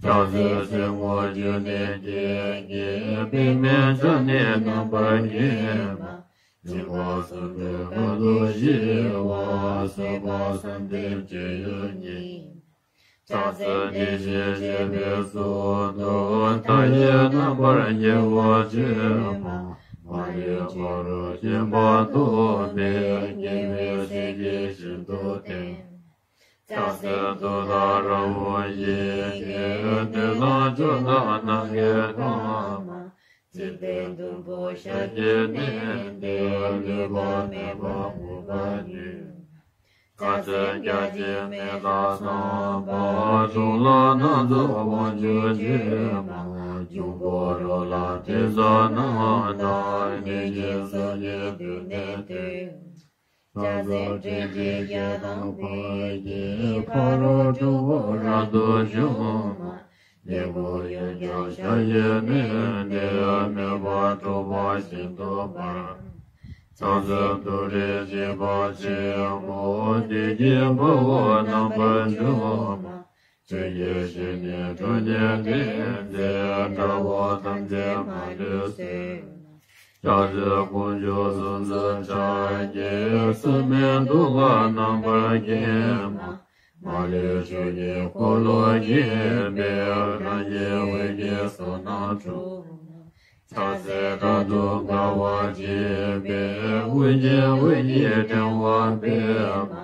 ཕྱག་འཚལ་སེར་སྔོ་ཆུ་ནས་སྐྱེས་ཀྱི། པདྨས་ཕྱག་ནི་རྣམ་པར་བརྒྱན་མ། སྦྱིན་པ་སུམ་སྒྲིལ་ཁ་དོག་ཞི་བ། བཟོད་པ་བསམ་གཏན་སྤྱོད་ཡུལ་ཉིད། ཕྱག་འཚལ་བདེ་གཤེགས་སྤྱན་པའི་ཚུལ་དུ། མཐའ་ཡས་རྣམ་པར་རྒྱལ་བ་སྤྱོད་མ། མ་ལུས་འཁོར་ལོ་སྤྱན་པ་སྟོང་པས། རྒྱལ་བའི་སྲས་ཀྱིས་ཤིན་ཏུ་བསྟེན། ཕྱག་འཚལ་ཏུཏྟཱ་ར་དབང་ཞེས་བྱའི། གནས་དང་ཕྱོགས་དང་ནམ་མཁའི་མཐའ་མ། འཇིག་རྟེན་བདུན་པོ་ཞལ་གྱིས་མནན་ཏེ། ལུས་པ་མེད་པར་འགུགས་པར་ནུས། མཁའ་སྤྱོད་རྒྱ་ཆེན་མི་ལ་སོགས་པ། གྲོང་ལ་སྣ་ཚོགས་དབང་ཕྱུག་མཆོད་མ། འབྱུང་པོ་རོ་ལངས་དྲི་ཟ་རྣམས་དང་། གནོད་སྦྱིན་གསུམ་གྱིས་བསྟོད་ནས་བསྟོད། ཕྱག་འཚལ་སྤྲིན་བཞིའི་ཞལ་དང་ཕུར་གྱིས། ཕ་རོལ་ཕྱོགས་ཀུན་རབ་ཏུ་ཕྱུང་མ། ཉེ་འཁོར་ཡུལ་ཀྱང་ཞལ་གྱིས་མནན་ཏེ། མོས་པ་སྤྲོ་བ་ཤིན་ཏུ་འབར། ཕྱག་འཚལ་ཏུ་རེའི་བཞེད་པ་ཆེན་པོ། བདེ་སྐྱིད་དཔའ་བོ་རྣམ་པར་འཇོམས་མ། ཆོས་ཀྱི་ཞལ་ནི་ཁྲོ་གཉེར་ལྡན་མཛད། དགྲ་བོ་ཐམས་ཅད་མ་ལུས་གསོད། ཕྱག་འཚལ་དཀོན་མཆོག་གསུམ་མཚོན་ཕྱག་རྒྱའི། སྲུང་མའི་གདུང་བ་རྣམ་པར་བརྒྱན་མ། མ་ལུས་ཕྱོགས་ཀྱི་འཁོར་ལོ་བརྒྱན་པའི། རང་བཞིན་འོད་ཀྱི་ཕྱོགས་རྣམས་འཁྲུགས། ཕྱག་འཚལ་དགྲ་གདོན་དགའ་བ་བརྗིད་པའི། དབུ་རྒྱན་འོད་ཀྱི་ཕྲེང་བ་སྤེལ་མ།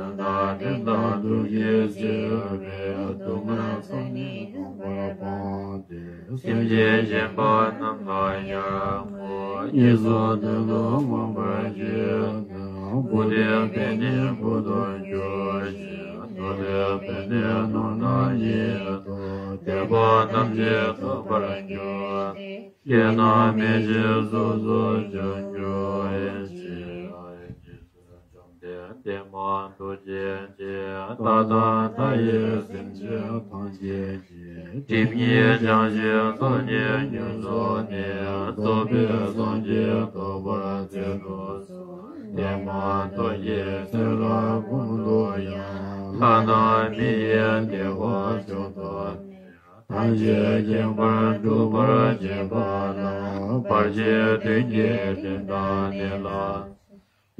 དང་དེ་དག་ཐུགས་རྗེས་བརྩེ་བས། སྡུག་བསྔལ་ཚོགས་ནི་ཐོབ་པར་སྤངས་ཏེ། སེམས་ཅན་གཞན་པ་རྣམས་ལ་ཡང་ངོ་། ཉེས་སོགས་དོན་དུ་མངོན་པར་བྱས་ནས། བུ་དེ་ཕན་ནི་བུ་དུ་འགྱུར་ཞིང་། ནོར་དེ་ཕན་ནི་ནོར་རྣམས་ཉིད་དོ། དེ་དག་ཐམས་ཅད་ཐོབ་པར་འགྱུར་ཏེ། སྐྱེས་ན་མི་འཆི་ཕྱོགས་སུ་བྱོན་གྱུར་ཅིག། རྗེ་བཙུན་བཅོམ་ལྡན་འདས་མ་ཐུགས་རྗེ་ཆེ། ད་ལྟ་མཐའ་ཡས་སེམས་ཅན་ཐམས་ཅད་ཀྱི། སྒྲིབ་གཉིས་བྱང་ཞིང་ཚོགས་གཉིས་མྱུར་རྫོགས་ནས། རྫོགས་པའི་སངས་རྒྱས་ཐོབ་པར་མཛད་དུ་གསོལ། འདས་མ་ཐོབ་ཀྱི་ཚེ་རབས་ཀུན་ཏུ་ཡང་། ལྷ་དང་མི་ཡི་བདེ་བ་མཆོག་ཐོབ་ནས། ཐམས་ཅད་མཁྱེན་པར་སྒྲུབ་པར་བྱེད་པ་ལ། བར་ཆད་བདུན་གྱིས་བསྟེན་དང་གནས་ལ།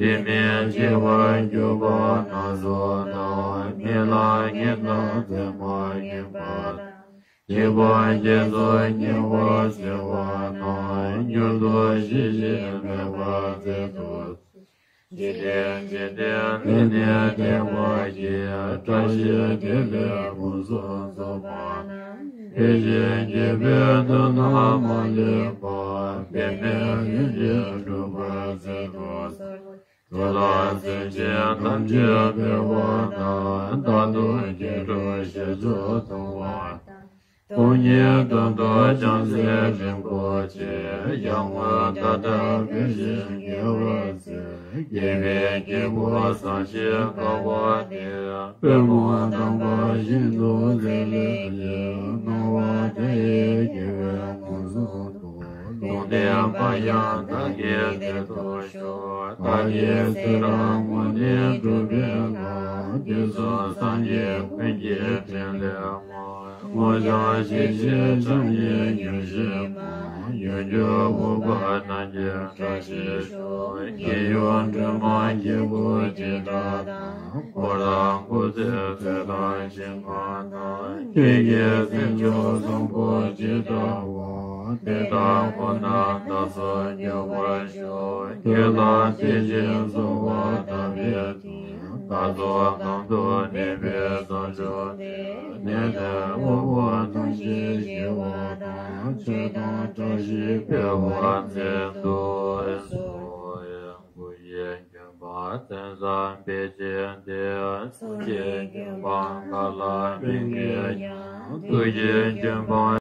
དེ་མིན་འཆི་བར་གྱུར་པ་སྣ་ཚོགས་དང་། མི་ལ་ངན་དང་མཚན་མ་མཁྱེན་པ་དང་། བྱིས་པ་སྐྱེ་སོགས་ཉེ་བར་འཚེ་བ་དང་། མྱུར་དུ་ཤི་ཞིང་རྨས་པར་མཛད་དུ། འཇིག་རྟེན་འཇིག་རྟེན་ལས་ནི་འདས་པ་ཡི། བཀྲ་ཤིས་བདེ་ལེགས་ཕུན་སུམ་ཚོགས་པ་དང་། འཕེལ་ཞིང་རྒྱས་པའི་མཐུ་རྣམས་མ་ལུས་པ། འབད་མེད་ལྷུན་གྱིས་འགྲུབ་པར་མཛད་དུ་གསོལ། འགྲོ་ལ་སེམས་ཅན་ཐམས་ཅད་འཕེལ་བ་དང་། རྟག་ཏུ་སྐྱེ་འགྲོ་ཞེས་སུ་མཐོང་བ་དང་། སྟོང་ཉིད་དོན་དུ་བྱང་སེམས་རིན་པོ་ཆེ། ཡར་ངོ་ད་ལྟ་འཕེལ་ཞིང་རྒྱས་པར་མཛད། རྒྱལ་བའི་སྐྱེས་བུ་བཟང་ཞིང་དགའ་བ་སྟེ། པདྨོ་དམ་པ་ཤིན་ཏུ་མཛེས་པའི་ཡིད། སྣང་བ་མཐའ་ཡས་རྒྱལ་བའི་ངོས་བཟུང་དུ། ལུང་བསྟན་པ་ཡང་བདག་གི་རྗེས་སུ་ཞུགས། བདག་གིས་ཚེ་རབས་དངོས་གནས་སྒྲུབ་པའི་ལམ། དུས་གསུམ་སངས་རྒྱས་ཀུན་གྱི་ཕྲིན་ལས་མ། སྔོ་ལྗང་ཞིང་གཤེགས་ཕྱག་གཉིས་མྱུར་ཞི་བ། ཡུལ་གྱུར་འོད་དཔག་ནམ་མཁའི་བཀྲ་ཤིས་ཤོག། སྐྱེ་ཡུལ་སྒྲོལ་མ་སྐྱེས་བུ་འདི་འདྲ་དང་། འཁོར་དང་འཁོར་ཚེ་ཚེ་དང་ཞིང་ཁམས་དང་། ཁྱེད་ཀྱི་སེམས་མཆོག་བཟང་པོ་ཇི་ལྟ་བ། དེ་ལྟར་འཁོར་རྣམས་བདག་སོགས་འགྱུར་བར་ཤོག། ཁྱེད་ལ་དད་ཅིང་གསོལ་བ་བཏབ་པའི་དོན། བདག་སོགས་གང་དུ་གནས་པའི་བསམ་བརྗོད་དེ། ནད་དང་དབུལ་པོ་ཐམས་ཅད་ཞི་བ་དང་། ཆོས་དང་བཀྲ་ཤིས་འཕེལ་བར་མཛད་དུ་གསོལ། སྐུ་ཡི་མགོན་པོ་མཚན་བཟང་དཔལ་ཆེན་ཏེ། གསུང་གི་མགོན་པོ་མཁའ་ལ་ཕེབས་མཁན་ཡང་། ཐུགས་ཀྱི་མགོན་པོ་